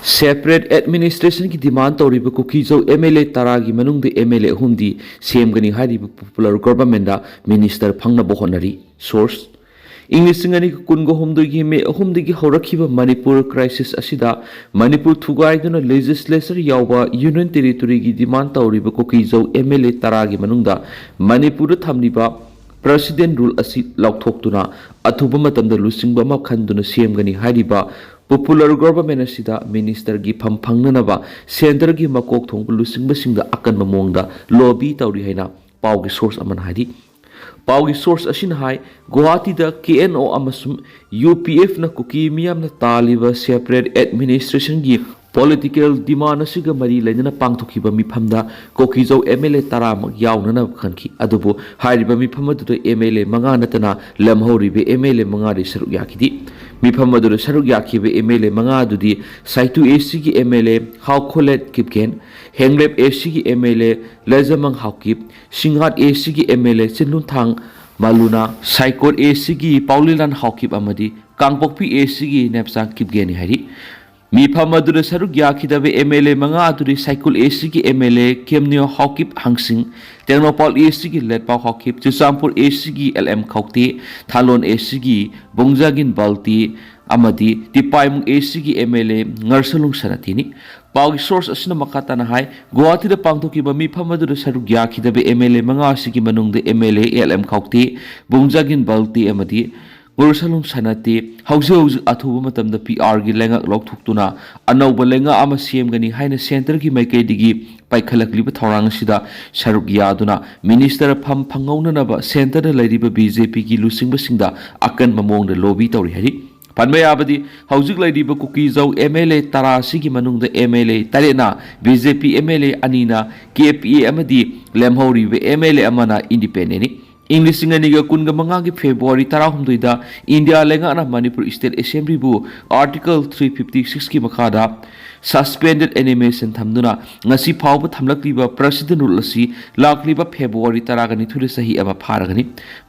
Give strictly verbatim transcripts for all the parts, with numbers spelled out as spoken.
Separate administrationꯒꯤ demand ꯇꯧꯔꯤꯕ ꯀꯨꯀꯤꯖꯧ MLA ꯇꯔꯥꯒꯤ ꯃꯅꯨꯡꯗ MLA ꯑꯍꯨꯝꯗꯤ ꯁꯦꯝꯒꯅꯤ ꯍꯥꯏꯔꯤꯕ popular governmentꯗ minister ꯐꯪꯅꯕ ꯍꯣꯠꯅꯔꯤ꯫ Source: ꯏꯪ ꯂꯤꯁꯤꯡ ꯑꯅꯤꯒ ꯀꯨꯟꯒ ꯍꯨꯝꯗꯣꯏꯒꯤ ꯃꯦ ꯑꯍꯨꯝꯗꯒꯤ ꯍꯧꯔꯛꯈꯤꯕ ꯃꯅꯤꯄꯨꯔ crisis ꯑꯁꯤꯗ ꯃꯅꯤꯄꯨꯔ ꯊꯨꯒꯥꯏꯗꯨꯅ legislature ꯌꯥꯎꯕ Union Territoryꯒꯤ demand ꯇꯧꯔꯤꯕ ꯀꯨꯀꯤꯖꯧ MLA ꯇꯔꯥꯒꯤ ꯃꯅꯨꯡꯗ ꯃꯅꯤꯄꯨꯔꯗ ꯊꯝꯂꯤꯕ President Rule ꯑꯁꯤ ꯂꯧꯊꯣꯛꯇꯨꯅ ꯑꯊꯨꯕ ꯃꯇꯝꯗ ꯂꯨꯆꯤꯡꯕ ꯑꯃ ꯈꯟꯗꯨꯅ ꯁꯦꯝꯒꯅꯤ ꯍꯥꯏꯔꯤꯕ popular government ꯑꯁꯤꯗ ministerꯒꯤ ꯐꯝ ꯐꯪꯅꯅꯕ centreꯒꯤ ꯃꯀꯣꯛ ꯊꯣꯡꯕ ꯂꯨꯆꯤꯡꯕꯁꯤꯡꯗ ꯑꯀꯟꯕ ꯃꯑꯣꯡꯗ lobby ꯇꯧꯔꯤ ꯍꯥꯏꯅ ꯄꯥꯎꯒꯤ source ꯑꯃꯅ ꯍꯥꯏꯔꯤ꯫ ꯄꯥꯎꯒꯤ source ꯑꯁꯤꯅ ꯍꯥꯏ, ꯒꯨꯋꯥꯍꯥꯇꯤꯗ KNO ꯑꯃꯁꯨꯡ UPFꯅ ꯀꯨꯀꯤ ꯃꯤꯌꯥꯝꯅ ꯇꯥꯜꯂꯤꯕ separate administrationꯒꯤ political demand ꯑꯁꯤꯒ ꯃꯔꯤ ꯂꯩꯅꯅ ꯄꯥꯡꯊꯣꯛꯈꯤꯕ ꯃꯤꯐꯝꯗ ꯀꯨꯀꯤꯖꯧ MLA ꯇꯔꯥꯃꯛ ꯌꯥꯎꯅꯅꯕ ꯈꯟꯈꯤ꯫ ꯑꯗꯨꯕꯨ ꯍꯥꯏꯔꯤꯕ ꯃꯤꯐꯝ ꯑꯗꯨꯗ MLA ꯃꯉꯥ ꯅꯠꯇꯅ ꯂꯦꯝꯍꯧꯔꯤꯕ MLA ꯃꯉꯥꯗꯤ ꯁꯔꯨꯛ ꯌꯥꯈꯤꯗꯦ꯫ ꯃꯤꯐꯝ ꯑꯗꯨꯗ ꯁꯔꯨꯛ ꯌꯥꯈꯤꯕ MLA ꯃꯉꯥ ꯑꯗꯨꯗꯤ ꯁꯥꯏꯇꯨ ACꯒꯤ MLA ꯍꯥꯎꯈꯣꯂꯦꯠ Kipgen, ꯍꯦꯡꯂꯦꯞ ACꯒꯤ MLA ꯂꯖꯃꯪ Haokip, ꯁꯤꯡꯍꯥꯠ ACꯒꯤ MLA ꯆꯤꯟꯂꯨꯟꯊꯥꯡ ꯃꯥꯂꯨꯅꯥ, ꯁꯥꯏꯀꯣꯠ ACꯒꯤ ꯄꯥꯎꯂꯤꯂꯥꯟ Haokip ꯑꯃꯗꯤ ꯀꯥꯡꯄꯣꯛꯄꯤ ACꯒꯤ ꯅꯦꯞꯆꯥꯡ ꯀꯤꯞꯒꯦꯟꯅꯤ ꯍꯥꯏꯔꯤ꯫ ꯃꯤꯐꯝ ꯑꯗꯨꯗ ꯁꯔꯨꯛ ꯌꯥꯈꯤꯗꯕ MLA ꯃꯉꯥ ꯑꯗꯨꯗꯤ ꯁꯥꯏꯀꯨꯜ ACꯒꯤ MLA ꯀꯦꯝꯅꯤꯌꯣ ꯍꯥꯎꯀꯤꯞ ꯍꯥꯡꯁꯤꯡ, ꯇꯦꯡꯅꯧꯄꯥꯜ ACꯒꯤ ꯂꯦꯠꯄꯥꯎ ꯍꯥꯎꯀꯤꯞ, ꯆꯨꯔꯆꯥꯟꯄꯨꯔ ACꯒꯤ LM ꯈꯧꯇꯦ, ꯊꯥꯂꯣꯟ ACꯒꯤ ꯕꯣꯡꯖꯥꯒꯤꯟ ꯕꯥꯜꯇꯤ ꯑꯃꯗꯤ ꯇꯤꯄꯥꯏꯃꯨꯡ ACꯒꯤ MLA ꯉꯔꯁꯂꯨꯡ ꯁꯅꯥꯇꯤꯅꯤ꯫ ꯄꯥꯎꯒꯤ source ꯑꯁꯤꯅ ꯃꯈꯥ ꯇꯥꯅ ꯍꯥꯏ, ꯒꯨꯋꯥꯍꯥꯇꯤꯗ ꯄꯥꯡꯊꯣꯛꯈꯤꯕ ꯃꯤꯐꯝ ꯑꯗꯨꯗ ꯁꯔꯨꯛ ꯌꯥꯈꯤꯗꯕ MLA ꯃꯉꯥ ꯑꯁꯤꯒꯤ ꯃꯅꯨꯡꯗ MLA LM ꯈꯧꯇꯦ, ꯕꯣꯡꯖꯥꯒꯤꯟ ꯕꯥꯜꯇꯤ ꯑꯃꯗꯤ ꯉꯔꯁꯂꯨꯡ ꯁꯅꯥꯇꯤ ꯍꯧꯖꯤꯛ ꯍꯧꯖꯤꯛ ꯑꯊꯨꯕ ꯃꯇꯝꯗ PRꯒꯤ ꯂꯩꯉꯥꯛ ꯂꯧꯊꯣꯛꯇꯨꯅ ꯑꯅꯧꯕ ꯂꯩꯉꯥꯛ ꯑꯃ ꯁꯦꯝꯒꯅꯤ ꯍꯥꯏꯅ centreꯒꯤ ꯃꯥꯏꯀꯩꯗꯒꯤ ꯄꯥꯏꯈꯠꯂꯛꯂꯤꯕ ꯊꯧꯔꯥꯡ ꯑꯁꯤꯗ ꯁꯔꯨꯛ ꯌꯥꯗꯨꯅ minister ꯐꯝ ꯐꯪꯍꯧꯅꯅꯕ centreꯗ ꯂꯩꯔꯤꯕ BJPꯒꯤ ꯂꯨꯆꯤꯡꯕꯁꯤꯡꯗ ꯑꯀꯟꯕ ꯃꯑꯣꯡꯗ lobby ꯇꯧꯔꯤ ꯍꯥꯏꯔꯤ꯫ ꯄꯟꯕ ꯌꯥꯕꯗꯤ, ꯍꯧꯖꯤꯛ ꯂꯩꯔꯤꯕ ꯀꯨꯀꯤꯖꯧ MLA ꯇꯔꯥ ꯑꯁꯤꯒꯤ ꯃꯅꯨꯡꯗ MLA ꯇꯔꯦꯠꯅ BJP, MLA ꯑꯅꯤꯅ KPA ꯑꯃꯗꯤ ꯂꯦꯝꯍꯧꯔꯤꯕ MLA ꯑꯃꯅ independentꯅꯤ꯫ ꯏꯪ ꯂꯤꯁꯤꯡ ꯑꯅꯤꯒ ꯀꯨꯟꯒ ꯃꯉꯥꯒꯤ ꯐꯦꯕ꯭ꯔꯨꯋꯥꯔꯤ ꯇꯔꯥꯍꯨꯝꯗꯣꯏꯗ ꯏꯟꯗꯤꯌꯥ ꯂꯩꯉꯥꯛꯅ ꯃꯅꯤꯄꯨꯔ ꯁ꯭ꯇꯦꯠ ꯑꯦꯁꯦꯝꯕ꯭ꯂꯤꯕꯨ ꯑꯥꯔꯇꯤꯀꯜ ꯊ꯭ꯔꯤ ꯐꯤꯐꯇꯤ ꯁꯤꯛꯁꯀꯤ ꯃꯈꯥꯗ ꯁꯁꯄꯦꯟꯗꯦꯗ ꯑꯦꯅꯤꯃꯦꯁꯟ ꯊꯝꯗꯨꯅ ꯉꯁꯤ ꯐꯥꯎꯕ ꯊꯝꯂꯛꯂꯤꯕ ꯄ꯭ꯔꯁꯤꯗꯦꯟ ꯔꯨꯜ ꯑꯁꯤ ꯂꯥꯛꯂꯤꯕ ꯐꯦꯕ꯭ꯔꯨꯋꯥꯔꯤ ꯇꯔꯥꯒ ꯅꯤꯊꯣꯏꯗ ꯆꯍꯤ ꯑꯃ ꯐꯥꯔꯒꯅꯤ꯫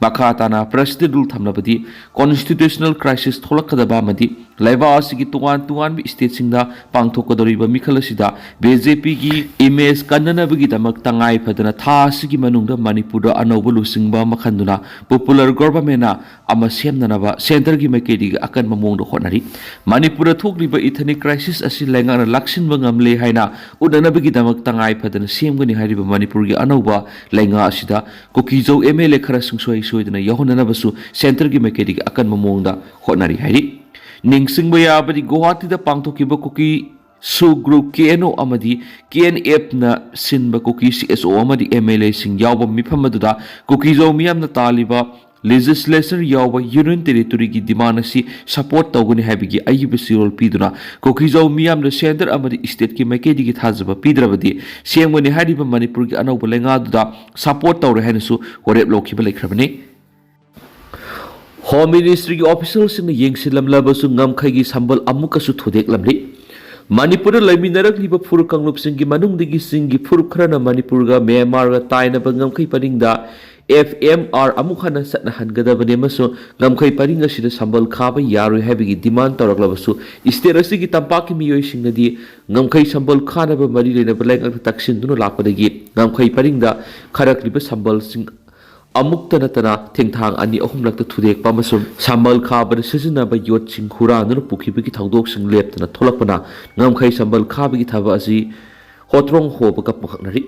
ꯃꯈꯥ ꯇꯥꯅ ꯄ꯭ꯔꯁꯤꯗꯦꯟ ꯔꯨꯜ ꯊꯝꯂꯕꯗꯤ ꯀꯣꯟꯁꯇꯤꯇ꯭ꯌꯨꯁꯅꯦꯜ ꯀ꯭ꯔꯥꯏꯁꯤꯁ ꯊꯣꯛꯂꯛꯀꯗꯕ ꯑꯃꯗꯤ ꯂꯩꯕꯥꯛ ꯑꯁꯤꯒꯤ ꯇꯣꯉꯥꯟ ꯇꯣꯉꯥꯟꯕ ꯁ꯭ꯇꯦꯠꯁꯤꯡꯗ ꯄꯥꯡꯊꯣꯛꯀꯗꯧꯔꯤꯕ ꯃꯤꯈꯜ ꯑꯁꯤꯗ ꯕꯤ ꯖꯦ ꯄꯤꯒꯤ ꯏꯃꯦꯖ ꯀꯟꯅꯅꯕꯒꯤꯗꯃꯛ ꯇꯉꯥꯏ ꯐꯗꯅ ꯊꯥ ꯑꯁꯤꯒꯤ ꯃꯅꯨꯡꯗ ꯃꯅꯤꯄꯨꯔꯗ ꯑꯅꯧꯕ ꯂꯨꯆꯤꯡꯕ ꯑꯃ ꯈꯟꯗꯨꯅ ꯄꯣꯄꯨꯂꯔ ꯒꯣꯚꯔꯟꯃꯦꯟꯠ ꯑꯃ ꯁꯦꯝꯅꯅꯕ ꯁꯦꯟꯇꯔꯒꯤ ꯃꯥꯏꯀꯩꯗꯒꯤ ꯑꯀꯟꯕ ꯃꯑꯣꯡꯗ ꯍꯣꯠꯅꯔꯤ꯫ ꯃꯅꯤꯄꯨꯔꯗ ꯊꯣꯛꯂꯤꯕ ꯏꯊꯅꯤꯛ ꯀ꯭ꯔꯥꯏꯁꯤꯁ ꯑꯁꯤ ꯂꯩꯉꯥꯛꯅ ꯂꯥꯛꯁꯤꯟꯕ ꯉꯝꯂꯦ ꯍꯥꯏꯅ ꯎꯠꯅꯅꯕꯒꯤꯗꯃꯛ ꯇꯉꯥꯏ ꯐꯗꯅ ꯁꯦꯝꯒꯅꯤ ꯍꯥꯏꯔꯤꯕ ꯃꯅꯤꯄꯨꯔꯒꯤ ꯑꯅꯧꯕ ꯂꯩꯉꯥꯛ ꯑꯁꯤꯗ ꯀꯨꯀꯤꯖꯧ ꯑꯦꯝ ꯑꯦꯜ ꯑꯦ ꯈꯔ ꯁꯨꯡꯁꯣꯏ ꯁꯣꯏꯗꯅ ꯌꯥꯎꯍꯟꯅꯅꯕꯁꯨ ꯁꯦꯟꯇꯔꯒꯤ ꯃꯥꯏꯀꯩꯗꯒꯤ ꯑꯀꯟꯕ ꯃꯑꯣꯡꯗ ꯍꯣꯠꯅꯔꯤ ꯍꯥꯏꯔꯤ꯫ ꯅꯤꯡꯁꯤꯡꯕ ꯌꯥꯕꯗꯤ ꯒꯨꯋꯥꯍꯥꯇꯤꯗ ꯄꯥꯡꯊꯣꯛꯈꯤꯕ ꯀꯨꯀꯤ ꯁꯨ ꯒ꯭ꯔꯨꯞ ꯀꯦ ꯑꯦꯟ ꯑꯣ ꯑꯃꯗꯤ ꯀꯦ ꯑꯦꯟ ꯑꯦꯐꯅ ꯁꯤꯟꯕ ꯀꯨꯀꯤ ꯁꯤ ꯑꯦꯁ ꯑꯣ ꯑꯃꯗꯤ ꯑꯦꯝ ꯑꯦꯜ ꯑꯦꯁꯤꯡ ꯌꯥꯎꯕ ꯃꯤꯐꯝ ꯑꯗꯨꯗ ꯀꯨꯀꯤꯖꯧ ꯃꯤꯌꯥꯝꯅ ꯇꯥꯜꯂꯤꯕ ꯂꯦꯖꯤꯁꯂꯦꯆꯔ ꯌꯥꯎꯕ ꯌꯨꯅꯤꯌꯟ ꯇꯦꯔꯤꯇꯣꯔꯤꯒꯤ ꯗꯤꯃꯥꯟ ꯑꯁꯤ ꯁꯄꯣꯔꯠ ꯇꯧꯒꯅꯤ ꯍꯥꯏꯕꯒꯤ ꯑꯏꯕ ꯆꯦꯔꯣꯜ ꯄꯤꯗꯨꯅ ꯀꯨꯀꯤꯖꯧ ꯃꯤꯌꯥꯝꯅ ꯁꯦꯟꯇꯔ ꯑꯃꯗꯤ ꯁ꯭ꯇꯦꯠꯀꯤ ꯃꯥꯏꯀꯩꯗꯒꯤ ꯊꯥꯖꯕ ꯄꯤꯗ꯭ꯔꯕꯗꯤ ꯁꯦꯝꯒꯅꯤ ꯍꯥꯏꯔꯤꯕ ꯃꯅꯤꯄꯨꯔꯒꯤ ꯑꯅꯧꯕ ꯂꯩꯉꯥꯛ ꯑꯗꯨꯗ ꯁꯄꯣꯔꯠ ꯇꯧꯔꯣꯏ ꯍꯥꯏꯅꯁꯨ ꯋꯥꯔꯦꯞ ꯂꯧꯈꯤꯕ ꯂꯩꯈ꯭ꯔꯕꯅꯤ꯫ ꯍꯣꯝ ꯃꯤꯅꯤꯁꯇ꯭ꯔꯤꯒꯤ ꯑꯣꯐꯤꯁꯤꯌꯦꯜꯁꯤꯡꯅ ꯌꯦꯡꯁꯤꯜꯂꯝꯂꯕꯁꯨ ꯉꯝꯈꯩꯒꯤ ꯁꯝꯕꯜ ꯑꯃꯨꯛꯀꯁꯨ ꯊꯨꯗꯦꯛꯂꯝꯂꯤ꯫ ꯃꯅꯤꯄꯨꯔꯗ ꯂꯩꯃꯤꯟꯅꯔꯛꯂꯤꯕ ꯐꯨꯔꯨꯞ ꯀꯥꯡꯂꯨꯞꯁꯤꯡꯒꯤ ꯃꯅꯨꯡꯗꯒꯤ ꯆꯤꯡꯒꯤ ꯐꯨꯔꯨꯞ ꯈꯔꯅ ꯃꯅꯤꯄꯨꯔꯒ ꯃ꯭ꯌꯥꯟꯃꯥꯔꯒ ꯇꯥꯏꯅꯕ ꯉꯝꯈꯩ ꯄꯔꯤꯡꯗ ꯑꯦꯐ ꯑꯦꯝ ꯑꯥꯔ ꯑꯃꯨꯛ ꯍꯟꯅ ꯆꯠꯅꯍꯟꯒꯗꯕꯅꯤ ꯑꯃꯁꯨꯡ ꯉꯝꯈꯩ ꯄꯔꯤꯡ ꯑꯁꯤꯗ ꯁꯝꯕꯜ ꯈꯥꯕ ꯌꯥꯔꯣꯏ ꯍꯥꯏꯕꯒꯤ ꯗꯤꯃꯥꯟ ꯇꯧꯔꯛꯂꯕꯁꯨ ꯁ꯭ꯇꯦꯠ ꯑꯁꯤꯒꯤ ꯇꯝꯄꯥꯛꯀꯤ ꯃꯤꯑꯣꯏꯁꯤꯡꯅꯗꯤ ꯉꯝꯈꯩ ꯁꯝꯕꯜ ꯈꯥꯅꯕ ꯃꯔꯤ ꯂꯩꯅꯕ ꯂꯩꯉꯥꯛꯇ ꯇꯛꯁꯤꯟꯗꯨꯅ ꯂꯥꯛꯄꯗꯒꯤ ꯉꯝꯈꯩ ꯄꯔꯤꯡꯗ ꯈꯥꯔꯛꯂꯤꯕ ꯁꯝꯕꯜꯁꯤꯡ ꯑꯃꯨꯛꯇ ꯅꯠꯇꯅ ꯊꯦꯡꯊꯥꯡ ꯑꯅꯤ ꯑꯍꯨꯝꯂꯛꯇ ꯊꯨꯗꯦꯛꯄ ꯑꯃꯁꯨꯡ ꯁꯝꯕꯜ ꯈꯥꯕꯗ ꯁꯤꯖꯤꯟꯅꯕ ꯌꯣꯠꯁꯤꯡ ꯍꯨꯔꯥꯟꯗꯨꯅ ꯄꯨꯈꯤꯕꯒꯤ ꯊꯧꯗꯣꯛꯁꯤꯡ ꯂꯦꯞꯇꯅ ꯊꯣꯛꯂꯛꯄꯅ ꯉꯝꯈꯩ ꯁꯝꯕꯜ ꯈꯥꯕꯒꯤ ꯊꯕꯛ ꯑꯁꯤ ꯍꯣꯇ꯭ꯔꯣꯡ ꯍꯣꯕꯒ ꯄꯨꯈꯛꯅꯔꯤ꯫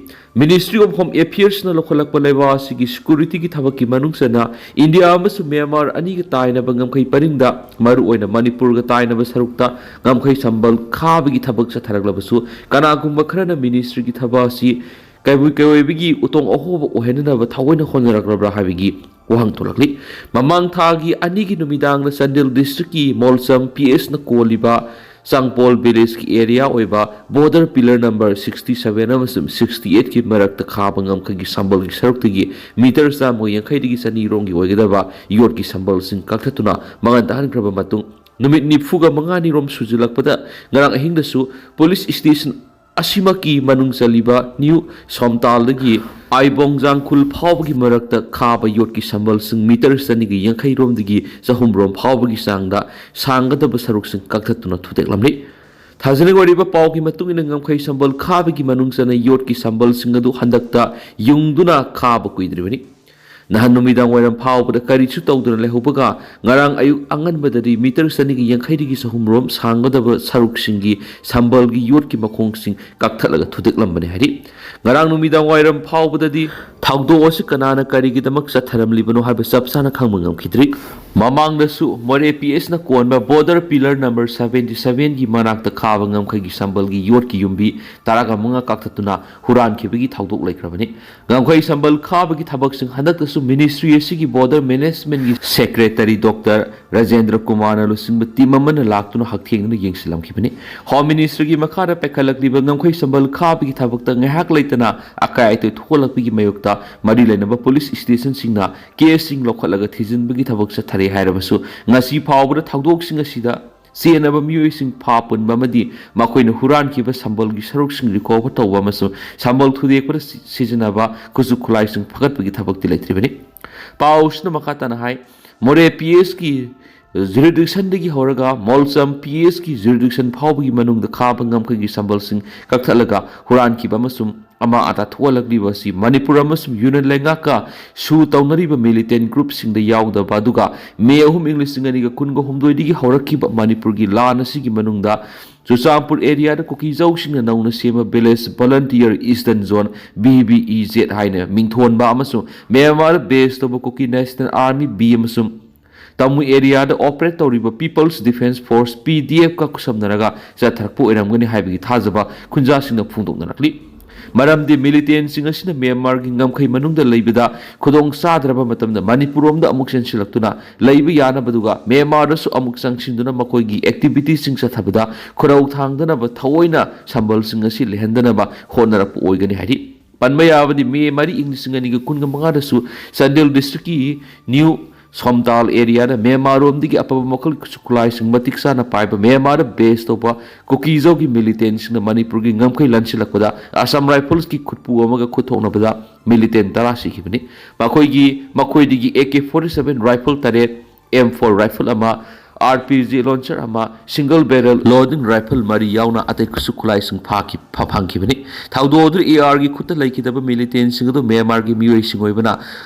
Ministry of Home Affairsꯅ ꯂꯧꯈꯠꯂꯛꯄ ꯂꯩꯕꯥꯛ ꯑꯁꯤꯒꯤ ꯁꯦꯀ꯭ꯌꯨꯔꯤꯇꯤꯒꯤ ꯊꯕꯛꯀꯤ ꯃꯅꯨꯡ ꯆꯟꯅ ꯏꯟꯗꯤꯌꯥ ꯑꯃꯁꯨꯡ ꯃ꯭ꯌꯥꯟꯃꯥꯔ ꯑꯅꯤꯒ ꯇꯥꯏꯅꯕ ꯉꯝꯈꯩ ꯄꯔꯤꯡꯗ ꯃꯔꯨꯑꯣꯏꯅ ꯃꯅꯤꯄꯨꯔꯒ ꯇꯥꯏꯅꯕ ꯁꯔꯨꯛꯇ ꯉꯝꯈꯩ ꯁꯝꯕꯜ ꯈꯥꯕꯒꯤ ꯊꯕꯛ ꯆꯠꯊꯔꯛꯂꯕꯁꯨ ꯀꯅꯥꯒꯨꯝꯕ ꯈꯔꯅ ꯃꯤꯅꯤꯁꯇ꯭ꯔꯤꯒꯤ ꯊꯕꯛ ꯑꯁꯤ ꯀꯩꯕꯨ ꯀꯩꯑꯣꯏꯕꯒꯤ ꯎꯇꯣꯡ ꯑꯍꯣꯕ ꯑꯣꯏꯍꯟꯅꯅꯕ ꯊꯑꯣꯏꯅ ꯍꯣꯠꯅꯔꯛꯂꯕ꯭ꯔꯥ ꯍꯥꯏꯕꯒꯤ ꯋꯥꯍꯪ ꯊꯣꯛꯂꯛꯂꯤ꯫ ꯃꯃꯥꯡ ꯊꯥꯒꯤ ꯑꯅꯤꯒꯤ ꯅꯨꯃꯤꯗꯥꯡꯗ ꯆꯥꯟꯗꯦꯜ ꯗꯤꯁꯇ꯭ꯔꯤꯛꯀꯤ ꯃꯣꯜꯁꯝ ꯄꯤ ꯑꯦꯁꯅ ꯀꯣꯜꯂꯤꯕ ꯆꯥꯡꯄꯣꯜ ꯚꯤꯂꯦꯖꯀꯤ ꯑꯦꯔꯤꯌꯥ ꯑꯣꯏꯕ border pillar number sixty seven ꯑꯃꯁꯨꯡ sixty eight ꯀꯤ ꯃꯔꯛꯇ ꯈꯥꯕ ꯉꯝꯈꯩꯒꯤ ꯁꯝꯕꯜꯒꯤ ꯁꯔꯨꯛꯇꯒꯤ ꯃꯤꯇꯔ ꯆꯥꯝꯃꯒ ꯌꯥꯡꯈꯩꯗꯒꯤ ꯆꯅꯤ ꯔꯣꯝꯒꯤ ꯑꯣꯏꯒꯗꯕ ꯌꯣꯠꯀꯤ ꯁꯝꯕꯜꯁꯤꯡ ꯀꯛꯊꯠꯇꯨꯅ ꯃꯉꯥꯜ ꯇꯥꯍꯟꯈ꯭ꯔꯕ ꯃꯇꯨꯡ, ꯅꯨꯃꯤꯠ ꯅꯤꯐꯨꯒ ꯃꯉꯥꯅꯤ ꯔꯣꯝ ꯁꯨꯖꯤꯜꯂꯛꯄꯗ ꯉꯔꯥꯡ ꯑꯍꯤꯡꯗꯁꯨ ꯄꯨꯂꯤꯁ ꯁ꯭ꯇꯦꯁꯟ ꯑꯁꯤꯃꯛꯀꯤ ꯃꯅꯨꯡ ꯆꯜꯂꯤꯕ ꯅ꯭ꯌꯨ ꯁꯣꯝꯇꯥꯜꯗꯒꯤ ꯑꯥꯏꯕꯣꯡꯖꯥꯡ ꯈꯨꯜ ꯐꯥꯎꯕꯒꯤ ꯃꯔꯛꯇ ꯈꯥꯕ ꯌꯣꯠꯀꯤ ꯁꯝꯕꯜꯁꯤꯡ ꯃꯤꯇꯔ ꯆꯅꯤꯒ ꯌꯥꯡꯈꯩ ꯔꯣꯝꯗꯒꯤ ꯆꯍꯨꯝ ꯔꯣꯝ ꯐꯥꯎꯕꯒꯤ ꯆꯥꯡꯗ ꯁꯥꯡꯒꯗꯕ ꯁꯔꯨꯛꯁꯤꯡ ꯀꯛꯊꯠꯇꯨꯅ ꯊꯨꯗꯦꯛꯂꯝꯂꯤ꯫ ꯊꯥꯖꯅꯤꯡ ꯑꯣꯏꯔꯤꯕ ꯄꯥꯎꯒꯤ ꯃꯇꯨꯡ ꯏꯟꯅ, ꯉꯝꯈꯩ ꯁꯝꯕꯜ ꯈꯥꯕꯒꯤ ꯃꯅꯨꯡ ꯆꯟꯅ ꯌꯣꯠꯀꯤ ꯁꯝꯕꯜꯁꯤꯡ ꯑꯗꯨ ꯍꯟꯗꯛꯇ ꯌꯨꯡꯗꯨꯅ ꯈꯥꯕ ꯀꯨꯏꯗ꯭ꯔꯤꯕꯅꯤ꯫ ꯅꯍꯥꯟ ꯅꯨꯃꯤꯗꯥꯡ ꯋꯥꯏꯔꯝ ꯐꯥꯎꯕꯗ ꯀꯔꯤꯁꯨ ꯇꯧꯗꯅ ꯂꯩꯍꯧꯕꯒ, ꯉꯔꯥꯡ ꯑꯌꯨꯛ ꯑꯉꯟꯕꯗꯗꯤ ꯃꯤꯇꯔ ꯆꯅꯤꯒ ꯌꯥꯡꯈꯩꯗꯒꯤ ꯆꯍꯨꯝ ꯔꯣꯝ ꯁꯥꯡꯒꯗꯕ ꯁꯔꯨꯛꯁꯤꯡꯒꯤ ꯁꯝꯕꯜꯒꯤ ꯌꯣꯠꯀꯤ ꯃꯈꯣꯡꯁꯤꯡ ꯀꯛꯊꯠꯂꯒ ꯊꯨꯗꯦꯛꯂꯝꯕꯅꯤ ꯍꯥꯏꯔꯤ꯫ ꯉꯔꯥꯡ ꯅꯨꯃꯤꯗꯥꯡ ꯋꯥꯏꯔꯝ ꯐꯥꯎꯕꯗꯗꯤ ꯊꯧꯗꯣꯛ ꯑꯁꯤ ꯀꯅꯥꯅ ꯀꯔꯤꯒꯤꯗꯃꯛ ꯆꯠꯊꯔꯝꯂꯤꯕꯅꯣ ꯍꯥꯏꯕ ꯆꯞ ꯆꯥꯅ ꯈꯪꯕ ꯉꯝꯈꯤꯗ꯭ꯔꯤ꯫ ꯃꯃꯥꯡꯗꯁꯨ ꯃꯣꯔꯦ ꯄꯤ ꯑꯦꯁꯅ ꯀꯣꯟꯕ ꯕꯣꯔꯗꯔ ꯄꯤꯂꯔ ꯅꯝꯕꯔ ꯁꯕꯦꯟꯇꯤ ꯁꯕꯦꯟꯒꯤ ꯃꯅꯥꯛꯇ ꯈꯥꯕ ꯉꯝꯈꯩꯒꯤ ꯁꯝꯕꯜꯒꯤ ꯌꯣꯠꯀꯤ ꯌꯨꯝꯕꯤ ꯇꯔꯥꯒ ꯃꯉꯥ ꯀꯛꯊꯠꯇꯨꯅ ꯍꯨꯔꯥꯟꯈꯤꯕꯒꯤ ꯊꯧꯗꯣꯛ ꯂꯩꯈ꯭ꯔꯕꯅꯤ꯫ ꯉꯝꯈꯩ ꯁꯝꯕꯜ ꯈꯥꯕꯒꯤ ꯊꯕꯛꯁꯤꯡ ꯍꯟꯗꯛꯇꯁꯨ ꯃꯤꯅꯤꯁꯇ꯭ꯔꯤ ꯑꯁꯤꯒꯤ ꯕꯣꯔꯗꯔ ꯃꯦꯅꯦꯖꯃꯦꯟꯒꯤ ꯁꯦꯀ꯭ꯔꯦꯇꯔꯤ ꯗꯣꯛꯇꯔ ꯔꯥꯖꯦꯟꯗ꯭ꯔ ꯀꯨꯃꯥꯔꯅ ꯂꯨꯆꯤꯡꯕ ꯇꯤꯝ ꯑꯃꯅ ꯂꯥꯛꯇꯨꯅ ꯍꯛꯊꯦꯡꯅꯅ ꯌꯦꯡꯁꯤꯜꯂꯝꯈꯤꯕꯅꯤ꯫ ꯍꯣꯝ ꯃꯤꯅꯤꯁꯇ꯭ꯔꯤꯒꯤ ꯃꯈꯥꯗ ꯄꯥꯏꯈꯠꯂꯛꯂꯤꯕ ꯉꯝꯈꯩ ꯁꯝꯕꯜ ꯈꯥꯕꯒꯤ ꯊꯕꯛꯇ ꯉꯥꯏꯍꯥꯛ ꯂꯩꯇꯅ ꯑꯀꯥꯏ ꯑꯇꯣꯏ ꯊꯣꯛꯍꯜꯂꯛꯄꯒꯤ ꯃꯥꯌꯣꯛꯇ ꯃꯔꯤ ꯂꯩꯅꯕ ꯄꯨꯂꯤꯁ ꯁ꯭ꯇꯦꯁꯟꯁꯤꯡꯅ ꯀꯦꯁꯁꯤꯡ ꯂꯧꯈꯠꯂꯒ ꯊꯤꯖꯤꯟꯕꯒꯤ ꯊꯕꯛ ꯆꯠꯊꯔꯤ ꯍꯥꯏꯔꯕꯁꯨ, ꯉꯁꯤ ꯐꯥꯎꯕꯗ ꯊꯧꯗꯣꯛꯁꯤꯡ ꯑꯁꯤꯗ ꯆꯦꯟꯅꯕ ꯃꯤꯑꯣꯏꯁꯤꯡ ꯐꯥ ꯄꯨꯟꯕ ꯑꯃꯗꯤ ꯃꯈꯣꯏꯅ ꯍꯨꯔꯥꯟꯈꯤꯕ ꯁꯝꯕꯜꯒꯤ ꯁꯔꯨꯛꯁꯤꯡ ꯔꯤꯀꯣꯚꯔ ꯇꯧꯕ ꯑꯃꯁꯨꯡ ꯁꯝꯕꯜ ꯊꯨꯗꯦꯛꯄꯗ ꯁꯤ-, ꯁꯤꯖꯤꯟꯅꯕ ꯈꯨꯠꯁꯨ ꯈꯨꯠꯂꯥꯏꯁꯤꯡ ꯐꯒꯠꯄꯒꯤ ꯊꯕꯛꯇꯤ ꯂꯩꯇ꯭ꯔꯤꯕꯅꯤ꯫ ꯄꯥꯎꯁꯤꯅ ꯃꯈꯥ ꯇꯥꯅ ꯍꯥꯏ, ꯃꯣꯔꯦ ꯄꯤ ꯑꯦꯁꯀꯤ ꯖꯨꯔꯤꯗꯤꯛꯁꯟꯗꯒꯤ ꯍꯧꯔꯒ ꯃꯣꯜꯆꯝ ꯄꯤ ꯑꯦꯁꯀꯤ ꯖꯨꯔꯤꯗꯤꯛꯁꯟ ꯐꯥꯎꯕꯒꯤ ꯃꯅꯨꯡꯗ ꯈꯥꯕ ꯉꯝꯈꯩꯒꯤ ꯁꯝꯕꯜꯁꯤꯡ ꯀꯛꯊꯠꯂꯒ ꯍꯨꯔꯥꯟꯈꯤꯕ ꯑꯃꯁꯨꯡ ꯑꯃꯥꯡ ꯑꯇꯥ ꯊꯣꯛꯍꯜꯂꯛꯂꯤꯕ ꯑꯁꯤ ꯃꯅꯤꯄꯨꯔ ꯑꯃꯁꯨꯡ ꯌꯨꯅꯤꯌꯟ ꯂꯩꯉꯥꯛꯀ ꯁꯨ ꯇꯧꯅꯔꯤꯕ ꯃꯤꯂꯤꯇꯦꯟ ꯒ꯭ꯔꯨꯞꯁꯤꯡꯗ ꯌꯥꯎꯗꯕ, ꯑꯗꯨꯒ ꯃꯦ ꯑꯍꯨꯝ, ꯏꯪ ꯂꯤꯁꯤꯡ ꯑꯅꯤꯒ ꯀꯨꯟꯒ ꯍꯨꯝꯗꯣꯏꯗꯒꯤ ꯍꯧꯔꯛꯈꯤꯕ ꯃꯅꯤꯄꯨꯔꯒꯤ ꯂꯥꯟ ꯑꯁꯤꯒꯤ ꯃꯅꯨꯡꯗ ꯆꯨꯔꯆꯥꯟꯄꯨꯔ ꯑꯦꯔꯤꯌꯥꯗ ꯀꯨꯀꯤꯖꯧꯁꯤꯡꯅ ꯅꯧꯅ ꯁꯦꯝꯕ village volunteer eastern zone, V V E Z ꯍꯥꯏꯅ ꯃꯤꯡꯊꯣꯟꯕ, ꯑꯃꯁꯨꯡ ꯃ꯭ꯌꯥꯟꯃꯥꯔꯗ ꯕꯦꯁ ꯇꯧꯕ ꯀꯨꯀꯤ ꯅꯦꯁꯅꯦꯜ ꯑꯥꯔꯃꯤ, ꯕꯤ, ꯑꯃꯁꯨꯡ ꯇꯃꯨ ꯑꯦꯔꯤꯌꯥꯗ ꯑꯣꯄꯔꯦꯠ ꯇꯧꯔꯤꯕ ꯄꯤꯄꯜꯁ ꯗꯤꯐꯦꯟꯁ ꯐꯣꯔꯁ, ꯄꯤ ꯗꯤ ꯑꯦꯐꯀ ꯈꯨꯠꯁꯝꯅꯔꯒ ꯆꯠꯊꯔꯛꯄ ꯑꯣꯏꯔꯝꯒꯅꯤ ꯍꯥꯏꯕꯒꯤ ꯊꯥꯖꯕ ꯈꯨꯟꯖꯥꯁꯤꯡꯅ ꯐꯣꯡꯗꯣꯛꯅꯔꯛꯂꯤ꯫ ꯃꯔꯝꯗꯤ militantꯁꯤꯡ ꯑꯁꯤꯅ ꯃ꯭ꯌꯥꯟꯃꯥꯔꯒꯤ ꯉꯝꯈꯩ ꯃꯅꯨꯡꯗ ꯂꯩꯕꯗ ꯈꯨꯗꯣꯡ ꯆꯥꯗ꯭ꯔꯕ ꯃꯇꯝꯗ ꯃꯅꯤꯄꯨꯔꯔꯣꯝꯗ ꯑꯃꯨꯛ ꯆꯦꯟꯁꯤꯜꯂꯛꯇꯨꯅ ꯂꯩꯕ ꯌꯥꯅꯕꯗꯨꯒ ꯃ꯭ꯌꯥꯟꯃꯥꯔꯗꯁꯨ ꯑꯃꯨꯛ ꯆꯪꯁꯤꯟꯗꯨꯅ ꯃꯈꯣꯏꯒꯤ activityꯁꯤꯡ ꯆꯠꯊꯕꯗ ꯈꯨꯔꯧ ꯊꯥꯡꯗꯅꯕ ꯊꯑꯣꯏꯅ ꯁꯝꯕꯜꯁꯤꯡ ꯑꯁꯤ ꯂꯩꯍꯟꯗꯅꯕ ꯍꯣꯠꯅꯔꯛꯄ ꯑꯣꯏꯒꯅꯤ ꯍꯥꯏꯔꯤ꯫ ꯄꯟꯕ ꯌꯥꯕꯗꯤ, ꯃꯦ ꯃꯔꯤ, ꯏꯪ ꯂꯤꯁꯤꯡ ꯑꯅꯤꯒ ꯀꯨꯟꯒ ꯃꯉꯥꯗꯁꯨ ꯆꯥꯟꯗꯦꯜ districtꯀꯤ ꯅ꯭ꯌꯨ ꯁꯣꯝꯇꯥꯜ areaꯗ ꯃ꯭ꯌꯥꯟꯃꯥꯔꯔꯣꯝꯗꯒꯤ ꯑꯐꯕ ꯃꯈꯜꯒꯤ ꯈꯨꯠꯁꯨ ꯈꯨꯠꯂꯥꯏꯁꯤꯡ ꯃꯇꯤꯛ ꯆꯥꯅ ꯄꯥꯏꯕ ꯃ꯭ꯌꯥꯟꯃꯥꯔꯗ base ꯇꯧꯕ ꯀꯨꯀꯤꯖꯧꯒꯤ militantꯁꯤꯡꯅ ꯃꯅꯤꯄꯨꯔꯒꯤ ꯉꯝꯈꯩ ꯂꯥꯟꯁꯤꯜꯂꯛꯄꯗ Assam Riflesꯀꯤ ꯈꯨꯠꯄꯨ ꯑꯃꯒ ꯈꯨꯠ ꯊꯣꯛꯅꯕꯗ militant ꯇꯔꯥ ꯁꯤꯈꯤꯕꯅꯤ꯫ ꯃꯈꯣꯏꯒꯤ, ꯃꯈꯣꯏꯗꯒꯤ AK forty seven rifle ꯇꯔꯦꯠ, M four rifle ꯑꯃ, RPG launcher ꯑꯃ, single barrel loading rifle ꯃꯔꯤ ꯌꯥꯎꯅ ꯑꯇꯩ ꯈꯨꯠꯁꯨ ꯈꯨꯠꯂꯥꯏꯁꯤꯡ ꯐꯥꯈꯤ-, ꯐ-, ꯐꯪꯈꯤꯕꯅꯤ꯫ ꯊꯧꯗꯣꯛ ꯑꯗꯨ ARꯒꯤ ꯈꯨꯠꯇ ꯂꯩꯈꯤꯗꯕ militantꯁꯤꯡ ꯑꯗꯨ ꯃ꯭ꯌꯥꯟꯃꯥꯔꯒꯤ ꯃꯤꯑꯣꯏꯁꯤꯡ ꯑꯣꯏꯕꯅ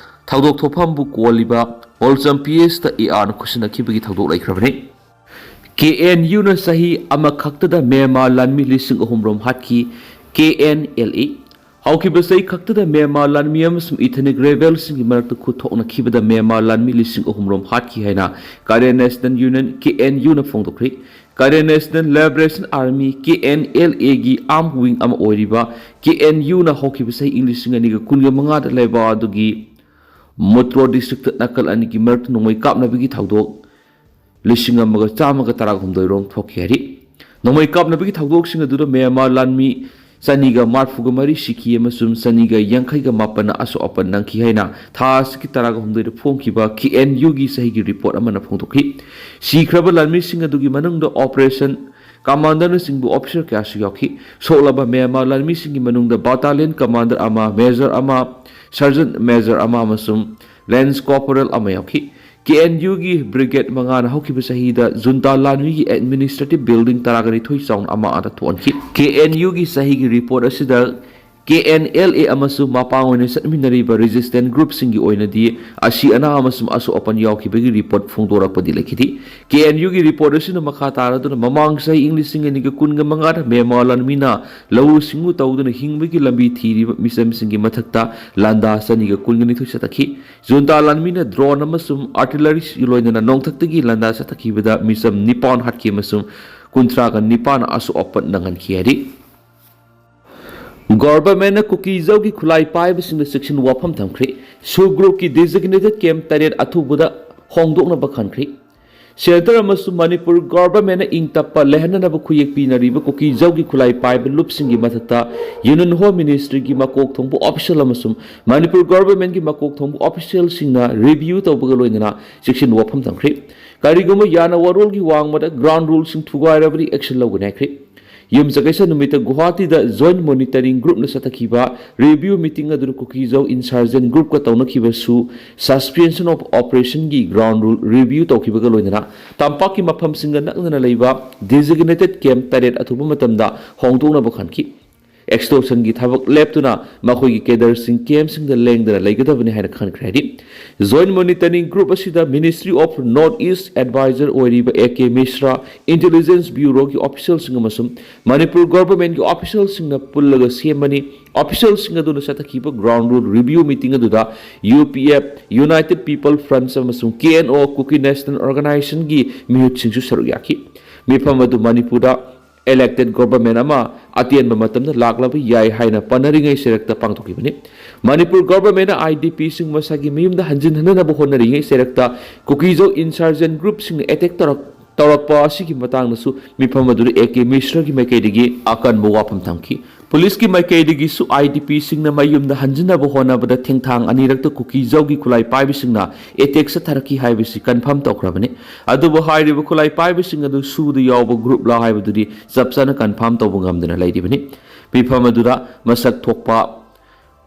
ꯊꯧꯗꯣꯛ ꯊꯣꯛꯐꯝꯕꯨ ꯀꯣꯜꯂꯤꯕ ꯃꯣꯜꯆꯝ PSꯇ ARꯅ ꯈꯨꯠꯁꯤꯟꯅꯈꯤꯕꯒꯤ ꯊꯧꯗꯣꯛ ꯂꯩꯈ꯭ꯔꯕꯅꯤ꯫ KNUꯅ ꯆꯍꯤ ꯑꯃꯈꯛꯇꯗ ꯃ꯭ꯌꯥꯟꯃꯥꯔ ꯂꯥꯟꯃꯤ ꯂꯤꯁꯤꯡ ꯑꯍꯨꯝ ꯔꯣꯝ ꯍꯥꯠꯈꯤ꯫ KNLA꯫ ꯍꯧꯈꯤꯕ ꯆꯍꯤ ꯈꯛꯇꯗ ꯃ꯭ꯌꯥꯟꯃꯥꯔ ꯂꯥꯟꯃꯤ ꯑꯃꯁꯨꯡ ethnic rebelꯁꯤꯡꯒꯤ ꯃꯔꯛꯇ ꯈꯨꯠ ꯊꯣꯛꯅꯈꯤꯕꯗ ꯃ꯭ꯌꯥꯟꯃꯥꯔ ꯂꯥꯟꯃꯤ ꯂꯤꯁꯤꯡ ꯑꯍꯨꯝ ꯔꯣꯝ ꯍꯥꯠꯈꯤ ꯍꯥꯏꯅ Karen National Union, KNUꯅ ꯐꯣꯡꯗꯣꯛꯈ꯭ꯔꯤ꯫ Karen National Liberation Army, KNLAꯒꯤ armed wing ꯑꯃ ꯑꯣꯏꯔꯤꯕ KNUꯅ ꯍꯧꯈꯤꯕ ꯆꯍꯤ ꯏꯪ ꯂꯤꯁꯤꯡ ꯑꯅꯤꯒ ꯀꯨꯟꯒ ꯃꯉꯥꯗ ꯂꯩꯕꯥꯛ ꯑꯗꯨꯒꯤ ꯃꯣꯇ꯭ꯔꯣ districtꯇ ꯅꯥꯀꯜ ꯑꯅꯤꯒꯤ ꯃꯔꯛꯇ ꯅꯣꯡꯃꯩ ꯀꯥꯞꯅꯕꯒꯤ ꯊꯧꯗꯣꯛ ꯂꯤꯁꯤꯡ ꯑꯃꯒ ꯆꯥꯝꯃꯒ ꯇꯔꯥꯍꯨꯝꯗꯣꯏ ꯔꯣꯝ ꯊꯣꯛꯈꯤ ꯍꯥꯏꯔꯤ꯫ ꯅꯣꯡꯃꯩ ꯀꯥꯞꯅꯕꯒꯤ ꯊꯧꯗꯣꯛꯁꯤꯡ ꯑꯗꯨꯗ ꯃ꯭ꯌꯥꯟꯃꯥꯔ ꯂꯥꯟꯃꯤ ꯆꯅꯤꯒ ꯃꯔꯤꯐꯨꯒ ꯃꯔꯤ ꯁꯤꯈꯤ ꯑꯃꯁꯨꯡ ꯆꯅꯤꯒ ꯌꯥꯡꯈꯩꯒ ꯃꯥꯄꯟꯅ ꯑꯁꯣꯛ ꯑꯄꯟ ꯅꯪꯈꯤ ꯍꯥꯏꯅ ꯊꯥ ꯑꯁꯤꯒꯤ ꯇꯔꯥꯒ ꯍꯨꯝꯗꯣꯏꯗ ꯐꯣꯡꯈꯤꯕ KNUꯒꯤ ꯆꯍꯤꯒꯤ report ꯑꯃꯅ ꯐꯣꯡꯗꯣꯛꯈꯤ꯫ ꯁꯤꯈ꯭ꯔꯕ ꯂꯥꯟꯃꯤꯁꯤꯡ ꯑꯗꯨꯒꯤ ꯃꯅꯨꯡꯗ operation commanderꯅꯆꯤꯡꯕ officer ꯀꯌꯥꯁꯨ ꯌꯥꯎꯈꯤ꯫ ꯁꯣꯛꯂꯕ ꯃ꯭ꯌꯥꯟꯃꯥꯔ ꯂꯥꯟꯃꯤꯁꯤꯡꯒꯤ ꯃꯅꯨꯡꯗ battalion commander ꯑꯃ, major ꯑꯃ, sergeant major ꯑꯃ ꯑꯃꯁꯨꯡ lance corporal ꯑꯃ ꯌꯥꯎꯈꯤ꯫ KNUꯒꯤ brigade ꯃꯉꯥꯅ ꯍꯧꯈꯤꯕ ꯆꯍꯤꯗ junta ꯂꯥꯟꯃꯤꯒꯤ administrative building ꯇꯔꯥꯒ ꯅꯤꯊꯣꯏ ꯆꯥꯎꯅ ꯑꯃꯥꯡ ꯑꯇꯥ ꯊꯣꯛꯍꯟꯈꯤ꯫ KNUꯒꯤ ꯆꯍꯤꯒꯤ report ꯑꯁꯤꯗ KNLA ꯑꯃꯁꯨꯡ ꯃꯄꯥꯡ ꯑꯣꯏꯅ ꯆꯠꯃꯤꯟꯅꯔꯤꯕ resistance groupꯁꯤꯡꯒꯤ ꯑꯣꯏꯅꯗꯤ ꯑꯁꯤ ꯑꯅꯥ ꯑꯃꯁꯨꯡ ꯑꯁꯣꯛ ꯑꯄꯟ ꯌꯥꯎꯈꯤꯕꯒꯤ report ꯐꯣꯡꯗꯣꯔꯛꯄꯗꯤ ꯂꯩꯈꯤꯗꯦ꯫ KNUꯒꯤ report ꯑꯁꯤꯅ ꯃꯈꯥ ꯇꯥꯔꯗꯨꯅ ꯃꯃꯥꯡ ꯆꯍꯤ ꯏꯪ ꯂꯤꯁꯤꯡ ꯑꯅꯤꯒ ꯀꯨꯟꯒ ꯃꯉꯥꯗ ꯃ꯭ꯌꯥꯟꯃꯥꯔ ꯂꯥꯟꯃꯤꯅ ꯂꯧꯎ ꯁꯤꯡꯎ ꯇꯧꯗꯨꯅ ꯍꯤꯡꯕꯒꯤ ꯂꯝꯕꯤ ꯊꯤꯔꯤꯕ ꯃꯤꯆꯝꯁꯤꯡꯒꯤ ꯃꯊꯛꯇ ꯂꯥꯟꯗꯥ ꯆꯅꯤꯒ ꯀꯨꯟꯒ ꯅꯤꯊꯣꯏ ꯆꯠꯊꯈꯤ꯫ Junta ꯂꯥꯟꯃꯤꯅ drone ꯑꯃꯁꯨꯡ artillery ꯂꯣꯏꯅꯅ ꯅꯣꯡꯊꯛꯇꯒꯤ ꯂꯥꯟꯗꯥ ꯆꯠꯊꯈꯤꯕꯗ ꯃꯤꯆꯝ ꯅꯤꯄꯥꯟ ꯍꯥꯠꯈꯤ ꯑꯃꯁꯨꯡ ꯀꯨꯟꯊ꯭ꯔꯥꯒ ꯅꯤꯄꯥꯟ ꯑꯁꯣꯛ ꯑꯄꯟ ꯅꯪꯍꯟꯈꯤ ꯍꯥꯏꯔꯤ꯫ ꯒꯣꯚꯔꯟꯃꯦꯟꯠꯅ ꯀꯨꯀꯤꯖꯧꯒꯤ ꯈꯨꯠꯂꯥꯏ ꯄꯥꯏꯕꯁꯤꯡꯗ ꯆꯦꯛꯁꯤꯟ ꯋꯥꯐꯝ ꯊꯝꯈ꯭ꯔꯦ꯫ ꯁꯨ ꯒ꯭ꯔꯨꯞꯀꯤ ꯗꯤꯖꯤꯒꯅꯦꯇꯦꯗ ꯀꯦꯝꯞ ꯇꯔꯦꯠ ꯑꯊꯨꯕꯗ ꯍꯣꯡꯗꯣꯛꯅꯕ ꯈꯟꯈ꯭ꯔꯦ꯫ ꯁꯦꯟꯇꯔ ꯑꯃꯁꯨꯡ ꯃꯅꯤꯄꯨꯔ ꯒꯣꯚꯔꯟꯃꯦꯟꯠꯅ ꯏꯪ ꯇꯞꯄ ꯂꯩꯍꯟꯅꯅꯕ ꯈꯨꯌꯦꯛ ꯄꯤꯅꯔꯤꯕ ꯀꯨꯀꯤꯖꯧꯒꯤ ꯈꯨꯠꯂꯥꯏ ꯄꯥꯏꯕ ꯂꯨꯞꯁꯤꯡꯒꯤ ꯃꯊꯛꯇ ꯌꯨꯅꯤꯌꯟ ꯍꯣꯝ ꯃꯤꯅꯤꯁꯇ꯭ꯔꯤꯒꯤ ꯃꯀꯣꯛ ꯊꯣꯡꯕ ꯑꯣꯐꯤꯁꯤꯌꯦꯜ ꯑꯃꯁꯨꯡ ꯃꯅꯤꯄꯨꯔ ꯒꯣꯚꯔꯟꯃꯦꯟꯠꯀꯤ ꯃꯀꯣꯛ ꯊꯣꯡꯕ ꯑꯣꯐꯤꯁꯤꯌꯦꯜꯁꯤꯡꯅ ꯔꯤꯚꯤꯌꯨ ꯇꯧꯕꯒ ꯂꯣꯏꯅꯅ ꯆꯦꯛꯁꯤꯟ ꯋꯥꯐꯝ ꯊꯝꯈ꯭ꯔꯦ꯫ ꯀꯔꯤꯒꯨꯝꯕ ꯌꯥꯅ ꯋꯥꯔꯣꯜꯒꯤ ꯋꯥꯡꯃꯗ ꯒ꯭ꯔꯥꯎꯟ ꯔꯨꯜꯁꯤꯡ ꯊꯨꯒꯥꯏꯔꯕꯗꯤ ꯑꯦꯛꯁꯟ ꯂꯧꯒꯅꯤ ꯍꯥꯏꯈ꯭ꯔꯦ꯫ ꯌꯨꯝꯁꯀꯩꯁ ꯅꯨꯃꯤꯠꯇ ꯒꯨꯋꯥꯍꯥꯇꯤꯗ ꯖꯣꯏꯟꯠ ꯃꯣꯅꯤꯇꯔꯤꯡ ꯒ꯭ꯔꯨꯞꯅ ꯆꯠꯊꯈꯤꯕ ꯔꯤꯚꯤꯌꯨ ꯃꯤꯇꯤꯡ ꯑꯗꯨꯗ ꯀꯨꯀꯤꯖꯧ ꯏꯟꯁꯔꯖꯦꯟꯠ ꯒ꯭ꯔꯨꯞꯀ ꯇꯧꯅꯈꯤꯕꯁꯨ ꯁꯁꯄꯦꯟꯁꯟ ꯑꯣꯐ ꯑꯣꯄꯔꯦꯁꯟꯒꯤ ꯒ꯭ꯔꯥꯎꯟ ꯔꯨꯜ ꯔꯤꯚꯤꯌꯨ ꯇꯧꯈꯤꯕꯒ ꯂꯣꯏꯅꯅ ꯇꯝꯄꯥꯛꯀꯤ ꯃꯐꯝꯁꯤꯡꯒ ꯅꯛꯅꯅ ꯂꯩꯕ ꯗꯤꯖꯤꯒꯅꯦꯇꯦꯗ ꯀꯦꯝꯞ ꯇꯔꯦꯠ ꯑꯊꯨꯕ ꯃꯇꯝꯗ ꯍꯣꯡꯗꯣꯛꯅꯕ ꯈꯟꯈꯤ꯫ ꯑꯦꯛꯁꯇꯣꯔꯁꯟꯒꯤ ꯊꯕꯛ ꯂꯦꯞꯇꯨꯅ ꯃꯈꯣꯏꯒꯤ ꯀꯦꯗꯔꯁꯤꯡ ꯀꯦꯝꯞꯁꯤꯡꯗ ꯂꯦꯡꯗꯅ ꯂꯩꯒꯗꯕꯅꯤ ꯍꯥꯏꯅ ꯈꯟꯈ꯭ꯔꯦ ꯍꯥꯏꯔꯤ꯫ ꯖꯣꯏꯟꯠ ꯃꯣꯅꯤꯇꯔꯤꯡ ꯒ꯭ꯔꯨꯞ ꯑꯁꯤꯗ ministry of north east adviser ꯑꯣꯏꯔꯤꯕ ꯑꯦ ꯀꯦ ꯃꯤꯁ꯭ꯔꯥ, ꯏꯟꯇꯦꯂꯤꯖꯦꯟꯁ ꯕ꯭ꯌꯨꯔꯣꯒꯤ ꯑꯣꯐꯤꯁꯤꯌꯦꯜꯁꯤꯡ ꯑꯃꯁꯨꯡ ꯃꯅꯤꯄꯨꯔ ꯒꯣꯚꯔꯟꯃꯦꯟꯠꯀꯤ ꯑꯣꯐꯤꯁꯤꯌꯦꯜꯁꯤꯡꯅ ꯄꯨꯜꯂꯒ ꯁꯦꯝꯕꯅꯤ꯫ ꯑꯣꯐꯤꯁꯤꯌꯦꯜꯁꯤꯡ ꯑꯗꯨꯅ ꯆꯠꯊꯈꯤꯕ ꯒ꯭ꯔꯥꯎꯟ ꯔꯨꯜ ꯔꯤꯚꯤꯌꯨ ꯃꯤꯇꯤꯡ ꯑꯗꯨꯗ U P F, united people front ꯑꯃꯁꯨꯡ ꯀꯦ ꯑꯦꯟ ꯑꯣ, ꯀꯨꯀꯤ ꯅꯦꯁꯅꯦꯜ ꯑꯣꯔꯒꯅꯥꯏꯖꯦꯁꯟꯒꯤ ꯃꯤꯍꯨꯠꯁꯤꯡꯁꯨ ꯁꯔꯨꯛ ꯌꯥꯈꯤ꯫ ꯃꯤꯐꯝ ꯑꯗꯨ ꯃꯅꯤꯄꯨꯔꯗ ꯏꯂꯦꯛꯇꯦꯗ ꯒꯣꯚꯔꯟꯃꯦꯟꯠ ꯑꯃ ꯑꯇꯦꯟꯕ ꯃꯇꯝꯗ ꯂꯥꯛꯂꯕ ꯌꯥꯏ ꯍꯥꯏꯅ ꯄꯥꯅꯔꯤꯉꯩ ꯆꯩꯔꯛꯇ ꯄꯥꯡꯊꯣꯛꯈꯤꯕꯅꯤ꯫ ꯃꯅꯤꯄꯨꯔ ꯒꯣꯚꯔꯟꯃꯦꯟꯠꯅ ꯑꯥꯏ ꯗꯤ ꯄꯤꯁꯤꯡ ꯃꯁꯥꯒꯤ ꯃꯌꯨꯝꯗ ꯍꯟꯖꯤꯟꯍꯟꯅꯅꯕ ꯍꯣꯠꯅꯔꯤꯉꯩ ꯆꯩꯔꯛꯇ ꯀꯨꯀꯤꯖꯧ ꯏꯟꯁꯔꯖꯦꯟꯠ ꯒ꯭ꯔꯨꯞꯁꯤꯡꯅ ꯑꯦꯇꯦꯛ ꯇꯧꯔꯛ-, ꯇꯧꯔꯛꯄ ꯑꯁꯤꯒꯤ ꯃꯇꯥꯡꯗꯁꯨ ꯃꯤꯐꯝ ꯑꯗꯨꯗ ꯑꯦ ꯀꯦ ꯃꯤꯁ꯭ꯔꯒꯤ ꯃꯥꯏꯀꯩꯗꯒꯤ ꯑꯀꯟꯕ ꯋꯥꯐꯝ ꯊꯝꯈꯤ꯫ ꯄꯨꯂꯤꯁꯀꯤ ꯃꯥꯏꯀꯩꯗꯒꯤꯁꯨ ꯑꯥꯏ ꯗꯤ ꯄꯤꯁꯤꯡꯅ ꯃꯌꯨꯝꯗ ꯍꯟꯖꯤꯟꯅꯕ ꯍꯣꯠꯅꯕꯗ ꯊꯦꯡꯊꯥꯡ ꯑꯅꯤꯔꯛꯇ ꯀꯨꯀꯤꯖꯧꯒꯤ ꯈꯨꯠꯂꯥꯏ ꯄꯥꯏꯕꯁꯤꯡꯅ ꯑꯦꯇꯦꯛ ꯆꯠꯊꯔꯛꯈꯤ ꯍꯥꯏꯕꯁꯤ ꯀꯟꯐꯥꯔꯝ ꯇꯧꯈ꯭ꯔꯕꯅꯤ꯫ ꯑꯗꯨꯕꯨ ꯍꯥꯏꯔꯤꯕ ꯈꯨꯠꯂꯥꯏ ꯄꯥꯏꯕꯁꯤꯡ ꯑꯗꯨ ꯁꯨꯗ ꯌꯥꯎꯕ ꯒ꯭ꯔꯨꯞꯂꯥ ꯍꯥꯏꯕꯗꯨꯗꯤ ꯆꯞ ꯆꯥꯅ ꯀꯟꯐꯥꯔꯝ ꯇꯧꯕ ꯉꯝꯗꯅ ꯂꯩꯔꯤꯕꯅꯤ꯫ ꯃꯤꯐꯝ ꯑꯗꯨꯗ ꯃꯁꯛ ꯊꯣꯛꯄ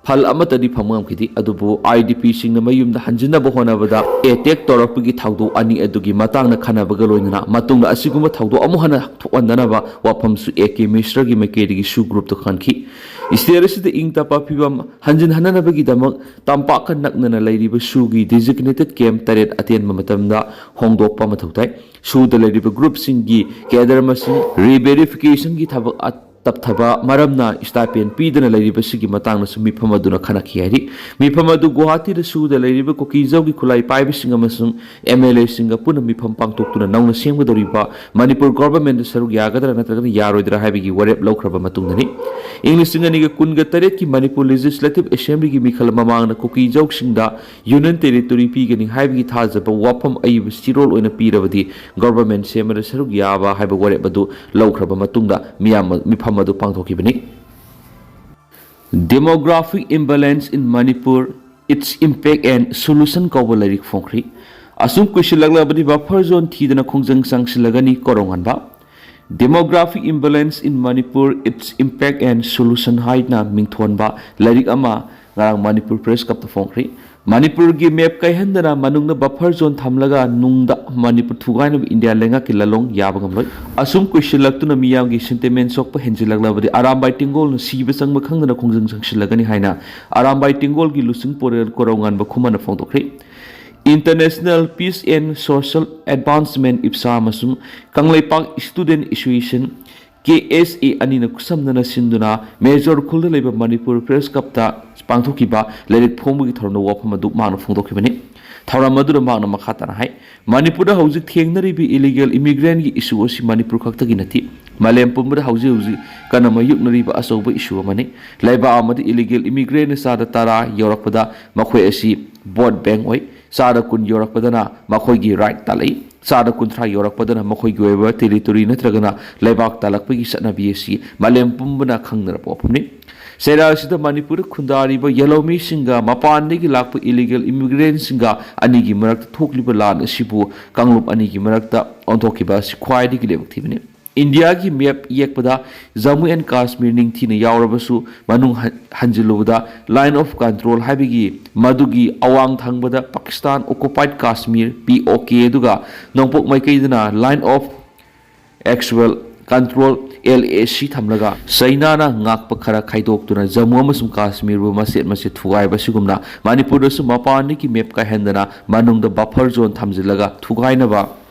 ꯐꯜ ꯑꯃꯠꯇꯗꯤ ꯐꯪꯕ ꯉꯝꯈꯤꯗꯦ꯫ ꯑꯗꯨꯕꯨ ꯑꯥꯏ ꯗꯤ ꯄꯤꯁꯤꯡꯅ ꯃꯌꯨꯝꯗ ꯍꯟꯖꯤꯟꯅꯕ ꯍꯣꯠꯅꯕꯗ ꯑꯦꯇꯦꯛ ꯇꯧꯔꯛꯄꯒꯤ ꯊꯧꯗꯣꯛ ꯑꯅꯤ ꯑꯗꯨꯒꯤ ꯃꯇꯥꯡꯗ ꯈꯟꯅꯕꯒ ꯂꯣꯏꯅꯅ ꯃꯇꯨꯡꯗ ꯑꯁꯤꯒꯨꯝꯕ ꯊꯧꯗꯣꯛ ꯑꯃꯨꯛ ꯍꯟꯅ ꯊꯣꯛꯍꯟꯗꯅꯕ ꯋꯥꯐꯝꯁꯨ ꯑꯦ ꯀꯦ ꯃꯤꯁ꯭ꯔꯒꯤ ꯃꯥꯏꯀꯩꯗꯒꯤ ꯁꯨ ꯒ꯭ꯔꯨꯞꯇ ꯈꯟꯈꯤ꯫ ꯁ꯭ꯇꯦꯠ ꯑꯁꯤꯗ ꯏꯪ ꯇꯞꯄ ꯐꯤꯕꯝ ꯍꯟꯖꯤꯟꯍꯟꯅꯕꯒꯤꯗꯃꯛ ꯇꯝꯄꯥꯛꯀ ꯅꯛꯅꯅ ꯂꯩꯔꯤꯕ ꯁꯨꯒꯤ ꯗꯤꯖꯤꯒꯅꯦꯇꯦꯗ ꯀꯦꯝꯞ ꯇꯔꯦꯠ ꯑꯇꯦꯟꯕ ꯃꯇꯝꯗ ꯍꯣꯡꯗꯣꯛꯄ ꯃꯊꯧ ꯇꯥꯏ꯫ ꯁꯨꯗ ꯂꯩꯔꯤꯕ ꯒ꯭ꯔꯨꯞꯁꯤꯡꯒꯤ ꯀꯦꯗꯔ ꯃꯁꯤꯡ ꯔꯤꯚꯦꯔꯤꯐꯤꯀꯦꯁꯟꯒꯤ ꯊꯕꯛ ꯇꯞꯊꯕ ꯃꯔꯝꯅ ꯁ꯭ꯇꯥꯏꯄꯦꯟ ꯄꯤꯗꯅ ꯂꯩꯔꯤꯕꯁꯤꯒꯤ ꯃꯇꯥꯡꯗꯁꯨ ꯃꯤꯐꯝ ꯑꯗꯨꯅ ꯈꯟꯅꯈꯤ ꯍꯥꯏꯔꯤ꯫ ꯃꯤꯐꯝ ꯑꯗꯨ ꯒꯨꯋꯥꯍꯥꯇꯤꯗ ꯁꯨꯗ ꯂꯩꯔꯤꯕ ꯀꯨꯀꯤꯖꯧꯒꯤ ꯈꯨꯠꯂꯥꯏ ꯄꯥꯏꯕꯁꯤꯡ ꯑꯃꯁꯨꯡ ꯑꯦꯝ ꯑꯦꯜ ꯑꯦꯁꯤꯡꯒ ꯄꯨꯟꯅ ꯃꯤꯐꯝ ꯄꯥꯡꯊꯣꯛꯇꯨꯅ ꯅꯧꯅ ꯁꯦꯝꯒꯗꯧꯔꯤꯕ ꯃꯅꯤꯄꯨꯔ ꯒꯣꯚꯔꯟꯃꯦꯟꯠꯇ ꯁꯔꯨꯛ ꯌꯥꯒꯗ꯭ꯔꯥ ꯅꯠꯇ꯭ꯔꯒꯅ ꯌꯥꯔꯣꯏꯗ꯭ꯔꯥ ꯍꯥꯏꯕꯒꯤ ꯋꯥꯔꯦꯞ ꯂꯧꯈ꯭ꯔꯕ ꯃꯇꯨꯡꯗꯅꯤ꯫ ꯏꯪ ꯂꯤꯁꯤꯡ ꯑꯅꯤꯒ ꯀꯨꯟꯒ ꯇꯔꯦꯠꯀꯤ ꯃꯅꯤꯄꯨꯔ ꯂꯦꯖꯤꯁꯂꯦꯇꯤꯚ ꯑꯦꯁꯦꯝꯕ꯭ꯂꯤꯒꯤ ꯃꯤꯈꯜ ꯃꯃꯥꯡꯗ ꯀꯨꯀꯤ ꯏꯖꯧꯁꯤꯡꯗ ꯌꯨꯅꯤꯌꯟ ꯇꯦꯔꯤꯇꯣꯔꯤ ꯄꯤꯒꯅꯤ ꯍꯥꯏꯕꯒꯤ ꯊꯥꯖꯕ ꯋꯥꯐꯝ ꯑꯏꯕ ꯆꯤꯔꯣꯜ ꯑꯣꯏꯅ ꯄꯤꯔꯕꯗꯤ ꯒꯣꯚꯔꯟꯃꯦꯟꯠ ꯁꯦꯝꯕꯗ ꯁꯔꯨꯛ ꯌꯥꯕ ꯍꯥꯏꯕ ꯋꯥꯔꯦꯞ ꯑꯗꯨ ꯂꯧꯈ꯭ꯔꯕ ꯃꯇꯨꯡꯗ ꯃꯤꯌꯥꯝ ꯃꯤꯐꯝ ꯑꯗꯨ ꯄꯥꯡꯊꯣꯛꯈꯤꯕꯅꯤ꯫ Demographic imbalance in Manipur, its impact and solution ꯀꯧꯕ ꯂꯥꯏꯔꯤꯛ ꯐꯣꯡꯈ꯭ꯔꯤ꯫ ꯑꯁꯨꯝ ꯀꯨꯏꯁꯤꯜꯂꯛꯂꯕꯗꯤ ꯕꯐꯔ ꯖꯣꯟ ꯊꯤꯗꯅ ꯈꯣꯡꯖꯪ ꯆꯪꯁꯤꯜꯂꯒꯅꯤ꯫ ꯀꯣꯔꯧꯉꯥꯟꯕ꯫ Demographic imbalance in Manipur, its impact and solution ꯍꯥꯏꯅ ꯃꯤꯡꯊꯣꯟꯕ ꯂꯥꯏꯔꯤꯛ ꯑꯃ ꯉꯔꯥꯡ ꯃꯅꯤꯄꯨꯔ ꯄ꯭ꯔꯦꯁ ꯀ꯭ꯂꯕꯇ ꯐꯣꯡꯈ꯭ꯔꯤ꯫ ꯃꯅꯤꯄꯨꯔꯒꯤ ꯃꯦꯞ ꯀꯥꯏꯍꯟꯗꯅ ꯃꯅꯨꯡꯗ ꯕꯐꯔ ꯖꯣꯟ ꯊꯝꯂꯒ ꯅꯨꯡꯗ ꯃꯅꯤꯄꯨꯔ ꯊꯨꯒꯥꯏꯅꯕ ꯏꯟꯗꯤꯌꯥ ꯂꯩꯉꯥꯛꯀꯤ ꯂꯥꯂꯣꯡ ꯌꯥꯕ ꯉꯝꯂꯣꯏ꯫ ꯑꯁꯨꯝ ꯀꯨꯏꯁꯤꯜꯂꯛꯇꯨꯅ ꯃꯤꯌꯥꯝꯒꯤ ꯁꯦꯟꯇꯤꯃꯦꯟ ꯁꯣꯛꯄ ꯍꯦꯟꯖꯤꯜꯂꯛꯂꯕꯗꯤ ꯑꯔꯥꯝꯕꯥꯏ ꯇꯦꯡꯒꯣꯜꯅ ꯁꯤꯕ ꯆꯪꯕ ꯈꯪꯗꯅ ꯈꯣꯡꯖꯪ ꯆꯪꯁꯤꯜꯂꯒꯅꯤ ꯍꯥꯏꯅ Arambai ꯇꯦꯡꯒꯣꯜꯒꯤ ꯂꯨꯆꯤꯡ ꯄꯨꯔꯦꯜ ꯀꯣꯔꯧꯉꯥꯟꯕ ꯈꯨꯃꯟꯅ ꯐꯣꯡꯗꯣꯛꯈ꯭ꯔꯤ꯫ International Peace and Social Advancement, ꯏꯞꯁꯥ, ꯑꯃꯁꯨꯡ ꯀꯪꯂꯩꯄꯥꯛ Student Association, ꯀꯦ ꯑꯦꯁ ꯑꯦ, ꯑꯅꯤꯅ ꯈꯨꯠꯁꯝꯅꯅ ꯁꯤꯟꯗꯨꯅ ꯃꯦꯖꯣꯔ ꯈꯨꯜꯗ ꯂꯩꯕ ꯃꯅꯤꯄꯨꯔ ꯄ꯭ꯔꯦꯁ ꯀ꯭ꯂꯕꯇ ꯄꯥꯡꯊꯣꯛꯈꯤꯕ ꯂꯥꯏꯔꯤꯛ ꯐꯣꯡꯕꯒꯤ ꯊꯧꯔꯝꯗ ꯋꯥꯐꯝ ꯑꯗꯨ ꯃꯍꯥꯛꯅ ꯐꯣꯡꯗꯣꯛꯈꯤꯕꯅꯤ꯫ ꯊꯧꯔꯝ ꯑꯗꯨꯗ ꯃꯍꯥꯛꯅ ꯃꯈꯥ ꯇꯥꯅ ꯍꯥꯏ, ꯃꯅꯤꯄꯨꯔꯗ ꯍꯧꯖꯤꯛ ꯊꯦꯡꯅꯔꯤꯕ illegal immigrantꯀꯤ issue ꯑꯁꯤ ꯃꯅꯤꯄꯨꯔ ꯈꯛꯇꯒꯤ ꯅꯠꯇꯦ, ꯃꯥꯂꯦꯝ ꯄꯨꯝꯕꯗ ꯍꯧꯖꯤꯛ ꯍꯧꯖꯤꯛ ꯀꯟꯅ ꯃꯥꯌꯣꯛꯅꯔꯤꯕ ꯑꯆꯧꯕ issue ꯑꯃꯅꯤ꯫ ꯂꯩꯕꯥꯛ ꯑꯃꯗ illegal immigrantꯅ ꯆꯥꯗ ꯇꯔꯥ ꯌꯧꯔꯛꯄꯗ ꯃꯈꯣꯏ ꯑꯁꯤ vote bank ꯑꯣꯏ꯫ ꯆꯥꯗ ꯀꯨꯟ ꯌꯧꯔꯛꯄꯗꯅ ꯃꯈꯣꯏꯒꯤ right ꯇꯥꯜꯂꯛꯏ꯫ ꯆꯥꯗ ꯀꯨꯟꯊ꯭ꯔꯥ ꯌꯧꯔꯛꯄꯗꯅ ꯃꯈꯣꯏꯒꯤ ꯑꯣꯏꯕ territory ꯅꯠꯇ꯭ꯔꯒꯅ ꯂꯩꯕꯥꯛ ꯇꯥꯜꯂꯛꯄꯒꯤ ꯆꯠꯅꯕꯤ ꯑꯁꯤ ꯃꯥꯂꯦꯝ ꯄꯨꯝꯕꯅ ꯈꯪꯅꯔꯕ ꯋꯥꯐꯝꯅꯤ꯫ ꯆꯩꯔꯥꯛ ꯑꯁꯤꯗ ꯃꯅꯤꯄꯨꯔꯗ ꯈꯨꯟꯗꯥꯔꯤꯕ ꯌꯦꯜꯍꯧꯃꯤꯁꯤꯡꯒ ꯃꯄꯥꯟꯗꯒꯤ ꯂꯥꯛꯄ illegal immigrantꯁꯤꯡꯒ ꯑꯅꯤꯒꯤ ꯃꯔꯛꯇ ꯊꯣꯛꯂꯤꯕ ꯂꯥꯟ ꯑꯁꯤꯕꯨ ꯀꯥꯡꯂꯨꯞ ꯑꯅꯤꯒꯤ ꯃꯔꯛꯇ ꯑꯣꯟꯊꯣꯛꯈꯤꯕ ꯑꯁꯤ ꯈ꯭ꯋꯥꯏꯗꯒꯤ ꯂꯥꯏꯕꯛ ꯊꯤꯕꯅꯤ꯫ ꯏꯟꯗꯤꯌꯥꯒꯤ ꯃꯦꯞ ꯌꯦꯛꯄꯗ ꯖꯝꯃꯨ ꯑꯦꯟ ꯀꯥꯁꯃꯤꯔ ꯅꯤꯡꯊꯤꯅ ꯌꯥꯎꯔꯕꯁꯨ, ꯃꯅꯨꯡ ꯍꯟ-, ꯍꯟꯖꯤꯜꯂꯨꯕꯗ line of control ꯍꯥꯏꯕꯒꯤ ꯃꯗꯨꯒꯤ ꯑꯋꯥꯡ ꯊꯪꯕꯗ ꯄꯥꯀꯤꯁꯇꯥꯟ occupied ꯀꯥꯁꯃꯤꯔ, ꯄꯤ ꯑꯣ ꯀꯦ, ꯑꯗꯨꯒ ꯅꯣꯡꯄꯣꯛ ꯃꯥꯏꯀꯩꯗꯅ line of actual control, L A ꯁꯤ, ꯊꯝꯂꯒ ꯆꯩꯅꯥꯅ ꯉꯥꯛꯄ ꯈꯔ ꯈꯥꯏꯗꯣꯛꯇꯨꯅ ꯖꯝꯃꯨ ꯑꯃꯁꯨꯡ ꯀꯥꯁꯃꯤꯔꯕꯨ ꯃꯆꯦꯠ ꯃꯆꯦꯠ ꯊꯨꯒꯥꯏꯕ ꯑꯁꯤꯒꯨꯝꯅ ꯃꯅꯤꯄꯨꯔꯗꯁꯨ ꯃꯄꯥꯟꯗꯒꯤ ꯃꯦꯞ ꯀꯥꯏꯍꯟꯗꯅ ꯃꯅꯨꯡꯗ buffer zone ꯊꯝꯖꯤꯜꯂꯒ ꯊꯨꯒꯥꯏꯅꯕ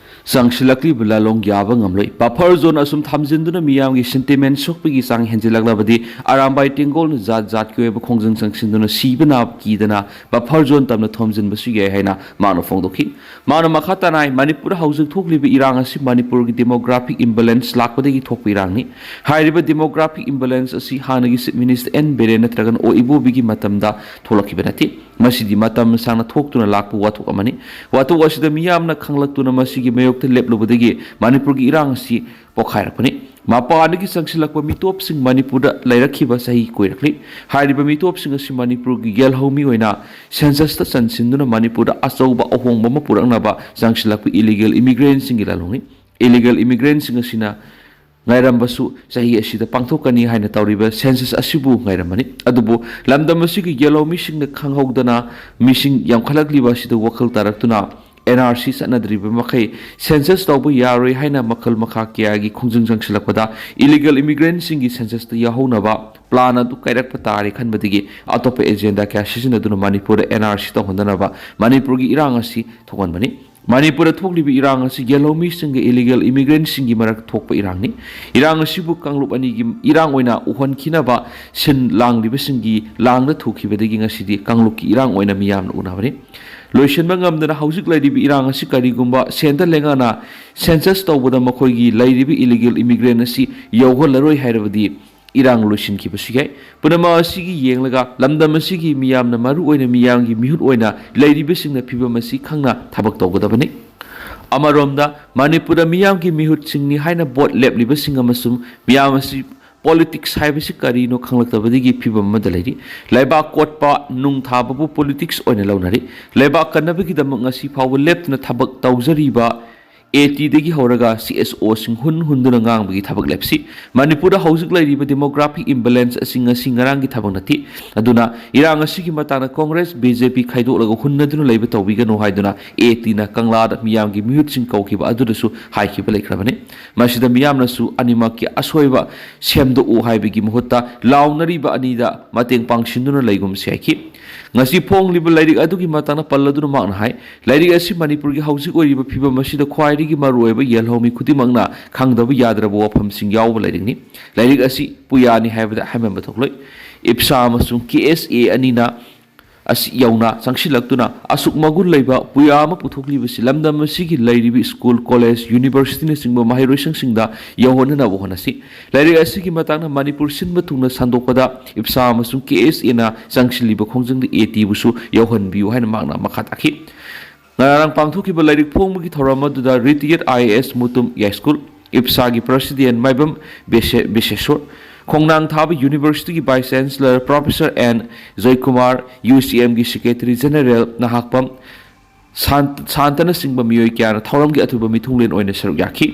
ꯆꯪꯁꯤꯜꯂꯛꯂꯤꯕ ꯂꯥꯂꯣꯡ ꯌꯥꯕ ꯉꯝꯂꯣꯏ꯫ ꯕꯐꯔ ꯖꯣꯟ ꯑꯁꯨꯝ ꯊꯝꯖꯤꯟꯗꯨꯅ ꯃꯤꯌꯥꯝꯒꯤ ꯁꯦꯟꯇꯤꯃꯦꯟ ꯁꯣꯛꯄꯒꯤ ꯆꯥꯡ ꯍꯦꯟꯖꯤꯜꯂꯛꯂꯕꯗꯤ ꯑꯔꯥꯝꯕꯥꯏ ꯇꯦꯡꯒꯣꯜꯅ ꯖꯥꯠ ꯖꯥꯠꯀꯤ ꯑꯣꯏꯕ ꯈꯣꯡꯖꯪ ꯆꯪꯁꯤꯟꯗꯨꯅ ꯁꯤꯕ ꯅꯥꯕ ꯀꯤꯗꯅ ꯕꯐꯔ ꯖꯣꯟ ꯇꯝꯅ ꯊꯣꯝꯖꯤꯟꯕꯁꯨ ꯌꯥꯏ ꯍꯥꯏꯅ ꯃꯥꯅ ꯐꯣꯡꯗꯣꯛꯈꯤ꯫ ꯃꯥꯅ ꯃꯈꯥ ꯇꯥꯅ ꯍꯥꯏ, ꯃꯅꯤꯄꯨꯔꯗ ꯍꯧꯖꯤꯛ ꯊꯣꯛꯂꯤꯕ ꯏꯔꯥꯡ ꯑꯁꯤ ꯃꯅꯤꯄꯨꯔꯒꯤ ꯗꯦꯃꯣꯒ꯭ꯔꯥꯐꯤꯛ ꯏꯝꯕꯦꯂꯦꯟꯁ ꯂꯥꯛꯄꯗꯒꯤ ꯊꯣꯛꯄ ꯏꯔꯥꯡꯅꯤ꯫ ꯍꯥꯏꯔꯤꯕ ꯗꯦꯃꯣꯒ꯭ꯔꯥꯐꯤꯛ ꯏꯝꯕꯦꯂꯦꯟꯁ ꯑꯁꯤ ꯍꯥꯟꯅꯒꯤ ꯆꯤꯐ ꯃꯤꯅꯤꯁꯇꯔ ꯑꯦꯟ ꯕꯤꯔꯦꯟ ꯅꯠꯇ꯭ꯔꯒꯅ ꯑꯣ ꯏꯕꯣꯕꯤꯒꯤ ꯃꯇꯝꯗ ꯊꯣꯛꯂꯛꯈꯤꯕ ꯅꯠꯇꯦ꯫ ꯃꯁꯤꯗꯤ ꯃꯇꯝ ꯁꯥꯡꯅ ꯊꯣꯛꯇꯨꯅ ꯂꯥꯛꯄ ꯋꯥꯊꯣꯛ ꯑꯃꯅꯤ꯫ ꯋꯥꯊꯣꯛ ꯑꯁꯤꯗ ꯃꯤꯌꯥꯝꯅ ꯈꯪꯂꯛꯇꯨꯅ ꯃꯁꯤꯒꯤ ꯃꯥꯌꯣꯛꯇ ꯂꯦꯞꯂꯨꯕꯗꯒꯤ ꯃꯅꯤꯄꯨꯔꯒꯤ ꯏꯔꯥꯡ ꯑꯁꯤ ꯄꯣꯈꯥꯏꯔꯛꯄꯅꯤ꯫ ꯃꯄꯥꯟꯗꯒꯤ ꯆꯪꯁꯤꯜꯂꯛꯄ ꯃꯤꯇꯣꯞꯁꯤꯡ ꯃꯅꯤꯄꯨꯔꯗ ꯂꯩꯔꯛꯈꯤꯕ ꯆꯍꯤ ꯀꯨꯏꯔꯛꯂꯤ꯫ ꯍꯥꯏꯔꯤꯕ ꯃꯤꯇꯣꯞꯁꯤꯡ ꯑꯁꯤ ꯃꯅꯤꯄꯨꯔꯒꯤ ꯌꯦꯜꯍꯧꯃꯤ ꯑꯣꯏꯅ ꯁꯦꯟꯁꯁꯇ ꯆꯟꯁꯤꯟꯗꯨꯅ ꯃꯅꯤꯄꯨꯔꯗ ꯑꯆꯧꯕ ꯑꯍꯣꯡꯕ ꯑꯃ ꯄꯨꯔꯛꯅꯕ ꯆꯪꯁꯤꯜꯂꯛꯄ ꯏꯂꯤꯒꯦꯜ ꯏꯃꯤꯒ꯭ꯔꯦꯟꯁꯤꯡꯒꯤ ꯂꯥꯂꯣꯡꯅꯤ꯫ ꯏꯂꯤꯒꯦꯜ ꯏꯃꯤꯒ꯭ꯔꯦꯟꯁꯤꯡ ꯑꯁꯤꯅ ꯉꯥꯏꯔꯝꯕꯁꯨ ꯆꯍꯤ ꯑꯁꯤꯗ ꯄꯥꯡꯊꯣꯛꯀꯅꯤ ꯍꯥꯏꯅ ꯇꯧꯔꯤꯕ ꯁꯦꯟꯁꯁ ꯑꯁꯤꯕꯨ ꯉꯥꯏꯔꯝꯕꯅꯤ꯫ ꯑꯗꯨꯕꯨ ꯂꯝꯗꯝ ꯑꯁꯤꯒꯤ ꯌꯦꯜꯍꯧꯃꯤꯁꯤꯡꯅ ꯈꯪꯍꯧꯗꯅ ꯃꯤꯁꯤꯡ ꯌꯥꯝꯈꯠꯂꯛꯂꯤꯕ ꯑꯁꯤꯗ ꯋꯥꯈꯜ ꯇꯥꯔꯛꯇꯨꯅ ꯑꯦꯟ ꯑꯥꯔ ꯁꯤ ꯆꯠꯅꯗ꯭ꯔꯤꯕ ꯃꯈꯩ ꯁꯦꯟꯁꯁ ꯇꯧꯕ ꯌꯥꯔꯣꯏ ꯍꯥꯏꯅ ꯃꯈꯜ ꯃꯈꯥ ꯀꯌꯥꯒꯤ ꯈꯣꯡꯖꯪ ꯆꯪꯁꯤꯜꯂꯛꯄꯗ ꯏꯂꯤꯒꯦꯜ ꯏꯃꯤꯒ꯭ꯔꯦꯟꯁꯤꯡꯒꯤ ꯁꯦꯟꯁꯁꯇ ꯌꯥꯎꯍꯧꯅꯕ ꯄ꯭ꯂꯥꯟ ꯑꯗꯨ ꯀꯥꯏꯔꯛꯄ ꯇꯥꯔꯦ ꯈꯟꯕꯗꯒꯤ ꯑꯇꯣꯞꯄ ꯑꯦꯖꯦꯟꯗꯥ ꯀꯌꯥ ꯁꯤꯖꯤꯟꯅꯗꯨꯅ ꯃꯅꯤꯄꯨꯔꯗ ꯑꯦꯟ ꯑꯥꯔ ꯁꯤ ꯇꯧꯍꯟꯗꯅꯕ ꯃꯅꯤꯄꯨꯔꯒꯤ ꯏꯔꯥꯡ ꯑꯁꯤ ꯊꯣꯛꯍꯟꯕꯅꯤ꯫ ꯃꯅꯤꯄꯨꯔꯗ ꯊꯣꯛꯂꯤꯕ ꯏꯔꯥꯡ ꯑꯁꯤ ꯌꯦꯜꯍꯧꯃꯤꯁꯤꯡꯒ ꯏꯂꯤꯒꯦꯜ ꯏꯃꯤꯒ꯭ꯔꯦꯟꯁꯤꯡꯒꯤ ꯃꯔꯛꯇ ꯊꯣꯛꯄ ꯏꯔꯥꯡꯅꯤ꯫ ꯏꯔꯥꯡ ꯑꯁꯤꯕꯨ ꯀꯥꯡꯂꯨꯞ ꯑꯅꯤꯒꯤ ꯏꯔꯥꯡ ꯑꯣꯏꯅ ꯎꯍꯟꯈꯤꯅꯕ ꯁꯤꯟ ꯂꯥꯡꯂꯤꯕꯁꯤꯡꯒꯤ ꯂꯥꯡꯗ ꯊꯨꯈꯤꯕꯗꯒꯤ ꯉꯁꯤꯗꯤ ꯀꯥꯡꯂꯨꯞꯀꯤ ꯏꯔꯥꯡ ꯑꯣꯏꯅ ꯃꯤꯌꯥꯝꯅ ꯎꯅꯕꯅꯤ꯫ ꯂꯣꯏꯁꯤꯟꯕ ꯉꯝꯗꯅ ꯍꯧꯖꯤꯛ ꯂꯩꯔꯤꯕ ꯏꯔꯥꯡ ꯑꯁꯤ ꯀꯔꯤꯒꯨꯝꯕ ꯁꯦꯟꯗ ꯂꯩꯉꯥꯛꯅ ꯁꯦꯟꯁꯁ ꯇꯧꯕꯗ ꯃꯈꯣꯏꯒꯤ ꯂꯩꯔꯤꯕ ꯏꯂꯤꯒꯦꯜ ꯏꯃꯤꯒ꯭ꯔꯦꯟ ꯑꯁꯤ ꯌꯧꯍꯜꯂꯔꯣꯏ ꯍꯥꯏꯔꯕꯗꯤ ꯏꯔꯥꯡ ꯂꯣꯏꯁꯤꯟꯈꯤꯕꯁꯨ ꯌꯥꯏ꯫ ꯄꯨꯝꯅꯃꯛ ꯑꯁꯤꯒꯤ ꯌꯦꯡꯂꯒ ꯂꯝꯗꯝ ꯑꯁꯤꯒꯤ ꯃꯤꯌꯥꯝꯅ ꯃꯔꯨꯑꯣꯏꯅ ꯃꯤꯌꯥꯝꯒꯤ ꯃꯤꯍꯨꯠ ꯑꯣꯏꯅ ꯂꯩꯔꯤꯕꯁꯤꯡꯅ ꯐꯤꯚꯝ ꯑꯁꯤ ꯈꯪꯅ ꯊꯕꯛ ꯇꯧꯒꯗꯕꯅꯤ꯫ ꯑꯃꯔꯣꯝꯗ ꯃꯅꯤꯄꯨꯔꯗ ꯃꯤꯌꯥꯝꯒꯤ ꯃꯤꯍꯨꯠꯁꯤꯡꯅꯤ ꯍꯥꯏꯅ ꯚꯣꯠ ꯂꯦꯞꯂꯤꯕꯁꯤꯡ ꯑꯃꯁꯨꯡ ꯃꯤꯌꯥꯝ ꯑꯁꯤ ꯄꯣꯂꯤꯇꯤꯛꯁ ꯍꯥꯏꯕꯁꯤ ꯀꯔꯤꯅꯣ ꯈꯪꯂꯛꯇꯕꯗꯒꯤ ꯐꯤꯚꯝ ꯑꯃꯗ ꯂꯩꯔꯤ꯫ ꯂꯩꯕꯥꯛ ꯀꯣꯠꯄ, ꯅꯨꯡ ꯊꯥꯕꯕꯨ ꯄꯣꯂꯤꯇꯤꯛꯁ ꯑꯣꯏꯅ ꯂꯧꯅꯔꯤ꯫ ꯂꯩꯕꯥꯛ ꯀꯟꯅꯕꯒꯤꯗꯃꯛ ꯉꯁꯤ ꯐꯥꯎꯕ ꯂꯦꯞꯇꯅ ꯊꯕꯛ ꯇꯧꯖꯔꯤꯕ ꯑꯦ ꯇꯤꯗꯒꯤ ꯍꯧꯔꯒ ꯁꯤ ꯑꯦꯁ ꯑꯣꯁꯤꯡ ꯍꯨꯟ ꯍꯨꯟꯗꯨꯅ ꯉꯥꯡꯕꯒꯤ ꯊꯕꯛ ꯂꯦꯞꯁꯤ꯫ ꯃꯅꯤꯄꯨꯔꯗ ꯍꯧꯖꯤꯛ ꯂꯩꯔꯤꯕ ꯗꯦꯃꯣꯒ꯭ꯔꯥꯐꯤꯛ ꯏꯝꯕꯦꯂꯦꯟꯁ ꯑꯁꯤ ꯉꯁꯤ ꯉꯔꯥꯡꯒꯤ ꯊꯕꯛ ꯅꯠꯇꯦ꯫ ꯑꯗꯨꯅ ꯏꯔꯥꯡ ꯑꯁꯤꯒꯤ ꯃꯇꯥꯡꯗ ꯀꯣꯡꯒ꯭ꯔꯦꯁ, ꯕꯤ ꯖꯦ ꯄꯤ ꯈꯥꯏꯗꯣꯛꯂꯒ ꯍꯨꯟꯅꯗꯨꯅ ꯂꯩꯕ ꯇꯧꯕꯤꯒꯅꯨ ꯍꯥꯏꯗꯨꯅ ꯑꯦ ꯇꯤꯅ ꯀꯪꯂꯥꯗ ꯃꯤꯌꯥꯝꯒꯤ ꯃꯤꯍꯨꯠꯁꯤꯡ ꯀꯧꯈꯤꯕ ꯑꯗꯨꯗꯁꯨ ꯍꯥꯏꯈꯤꯕ ꯂꯩꯈ꯭ꯔꯕꯅꯤ꯫ ꯃꯁꯤꯗ ꯃꯤꯌꯥꯝꯅꯁꯨ ꯑꯅꯤꯃꯛꯀꯤ ꯑꯁꯣꯏꯕ ꯁꯦꯝꯗꯣꯛꯎ ꯍꯥꯏꯕꯒꯤ ꯃꯍꯨꯠꯇ ꯂꯥꯎꯅꯔꯤꯕ ꯑꯅꯤꯗ ꯃꯇꯦꯡ ꯄꯥꯡꯁꯤꯟꯗꯨꯅ ꯂꯩꯒꯨꯝꯁꯤ ꯍꯥꯏꯈꯤ꯫ ꯉꯁꯤ ꯐꯣꯡꯂꯤꯕ ꯂꯥꯏꯔꯤꯛ ꯑꯗꯨꯒꯤ ꯃꯇꯥꯡꯗ ꯄꯜꯂꯗꯨꯅ ꯃꯍꯥꯛꯅ ꯍꯥꯏ, ꯂꯥꯏꯔꯤꯛ ꯑꯁꯤ ꯃꯅꯤꯄꯨꯔꯒꯤ ꯍꯧꯖꯤꯛ ꯑꯣꯏꯔꯤꯕ ꯐꯤꯕꯝ ꯑꯁꯤꯗ ꯈ꯭ꯋꯥꯏ ꯈ꯭ꯋꯥꯏꯗꯒꯤ ꯃꯔꯨꯑꯣꯏꯕ ꯌꯦꯜꯍꯧꯃꯤ ꯈꯨꯗꯤꯡꯃꯛꯅ ꯈꯪꯗꯕ ꯌꯥꯗ꯭ꯔꯕ ꯋꯥꯐꯝꯁꯤꯡ ꯌꯥꯎꯕ ꯂꯥꯏꯔꯤꯛꯅꯤ꯫ ꯂꯥꯏꯔꯤꯛ ꯑꯁꯤ ꯄꯨꯌꯥꯅꯤ ꯍꯥꯏꯕꯗ ꯍꯥꯏꯃꯟꯕ ꯊꯣꯛꯂꯣꯏ꯫ ꯏꯞꯁꯥ ꯑꯃꯁꯨꯡ ꯀꯦ ꯑꯦꯁ ꯑꯦ ꯑꯅꯤꯅ ꯑꯁꯤ ꯌꯧꯅ ꯆꯪꯁꯤꯜꯂꯛꯇꯨꯅ ꯑꯁꯨꯛ ꯃꯒꯨꯟ ꯂꯩꯕ ꯄꯨꯌꯥ ꯑꯃ ꯄꯨꯊꯣꯛꯂꯤꯕꯁꯤ ꯂꯝꯗꯝ ꯑꯁꯤꯒꯤ ꯂꯩꯔꯤꯕ ꯁ꯭ꯀꯨꯜ, ꯀꯣꯂꯦꯖ, ꯌꯨꯅꯤꯚꯔꯁꯤꯇꯤꯅꯆꯤꯡꯕ ꯃꯍꯩꯔꯣꯏꯁꯪꯁꯤꯡꯗ ꯌꯧꯍꯟꯅꯅꯕ ꯍꯣꯠꯅꯁꯤ꯫ ꯂꯥꯏꯔꯤꯛ ꯑꯁꯤꯒꯤ ꯃꯇꯥꯡꯗ ꯃꯅꯤꯄꯨꯔ ꯁꯤꯟꯕ ꯊꯨꯡꯅ ꯁꯟꯗꯣꯛꯄꯗ ꯏꯞꯁꯥ ꯑꯃꯁꯨꯡ ꯀꯦ ꯑꯦꯁ ꯑꯦꯅ ꯆꯪꯁꯤꯜꯂꯤꯕ ꯈꯣꯡꯖꯪꯗ ꯑꯦ ꯇꯤꯕꯨꯁꯨ ꯌꯧꯍꯟꯕꯤꯌꯨ ꯍꯥꯏꯅ ꯃꯍꯥꯛꯅ ꯃꯈꯥ ꯇꯥꯈꯤ꯫ ꯉꯔꯥꯡ ꯄꯥꯡꯊꯣꯛꯈꯤꯕ ꯂꯥꯏꯔꯤꯛ ꯐꯣꯡꯕꯒꯤ ꯊꯧꯔꯝ ꯑꯗꯨꯗ ꯔꯤꯇꯤꯌꯔꯠ I A S Mutum ꯌꯥꯏꯁ꯭ꯀꯨꯜ, ꯏꯞꯁꯥꯒꯤ president ꯃꯥꯏꯕꯝ ꯕꯤꯁꯦ-, ꯕꯤꯁꯦꯁꯣꯔ, ꯈꯣꯡꯅꯥꯡ ꯊꯥꯕ ꯌꯨꯅꯤꯚꯔꯁꯤꯇꯤꯒꯤ vice chancellor professor N Joykumar, U ꯁꯤ ꯑꯦꯝꯒꯤ ꯁꯦꯀ꯭ꯔꯦꯇꯔꯤ ꯖꯦꯅꯔꯦꯜ ꯅꯍꯥꯛꯄꯝ ꯁꯥꯟ-, ꯁꯥꯟꯇꯅꯆꯤꯡꯕ ꯃꯤꯑꯣꯏ ꯀꯌꯥꯅ ꯊꯧꯔꯝꯒꯤ ꯑꯊꯨꯕ ꯃꯤꯊꯨꯡꯂꯦꯟ ꯑꯣꯏꯅ ꯁꯔꯨꯛ ꯌꯥꯈꯤ꯫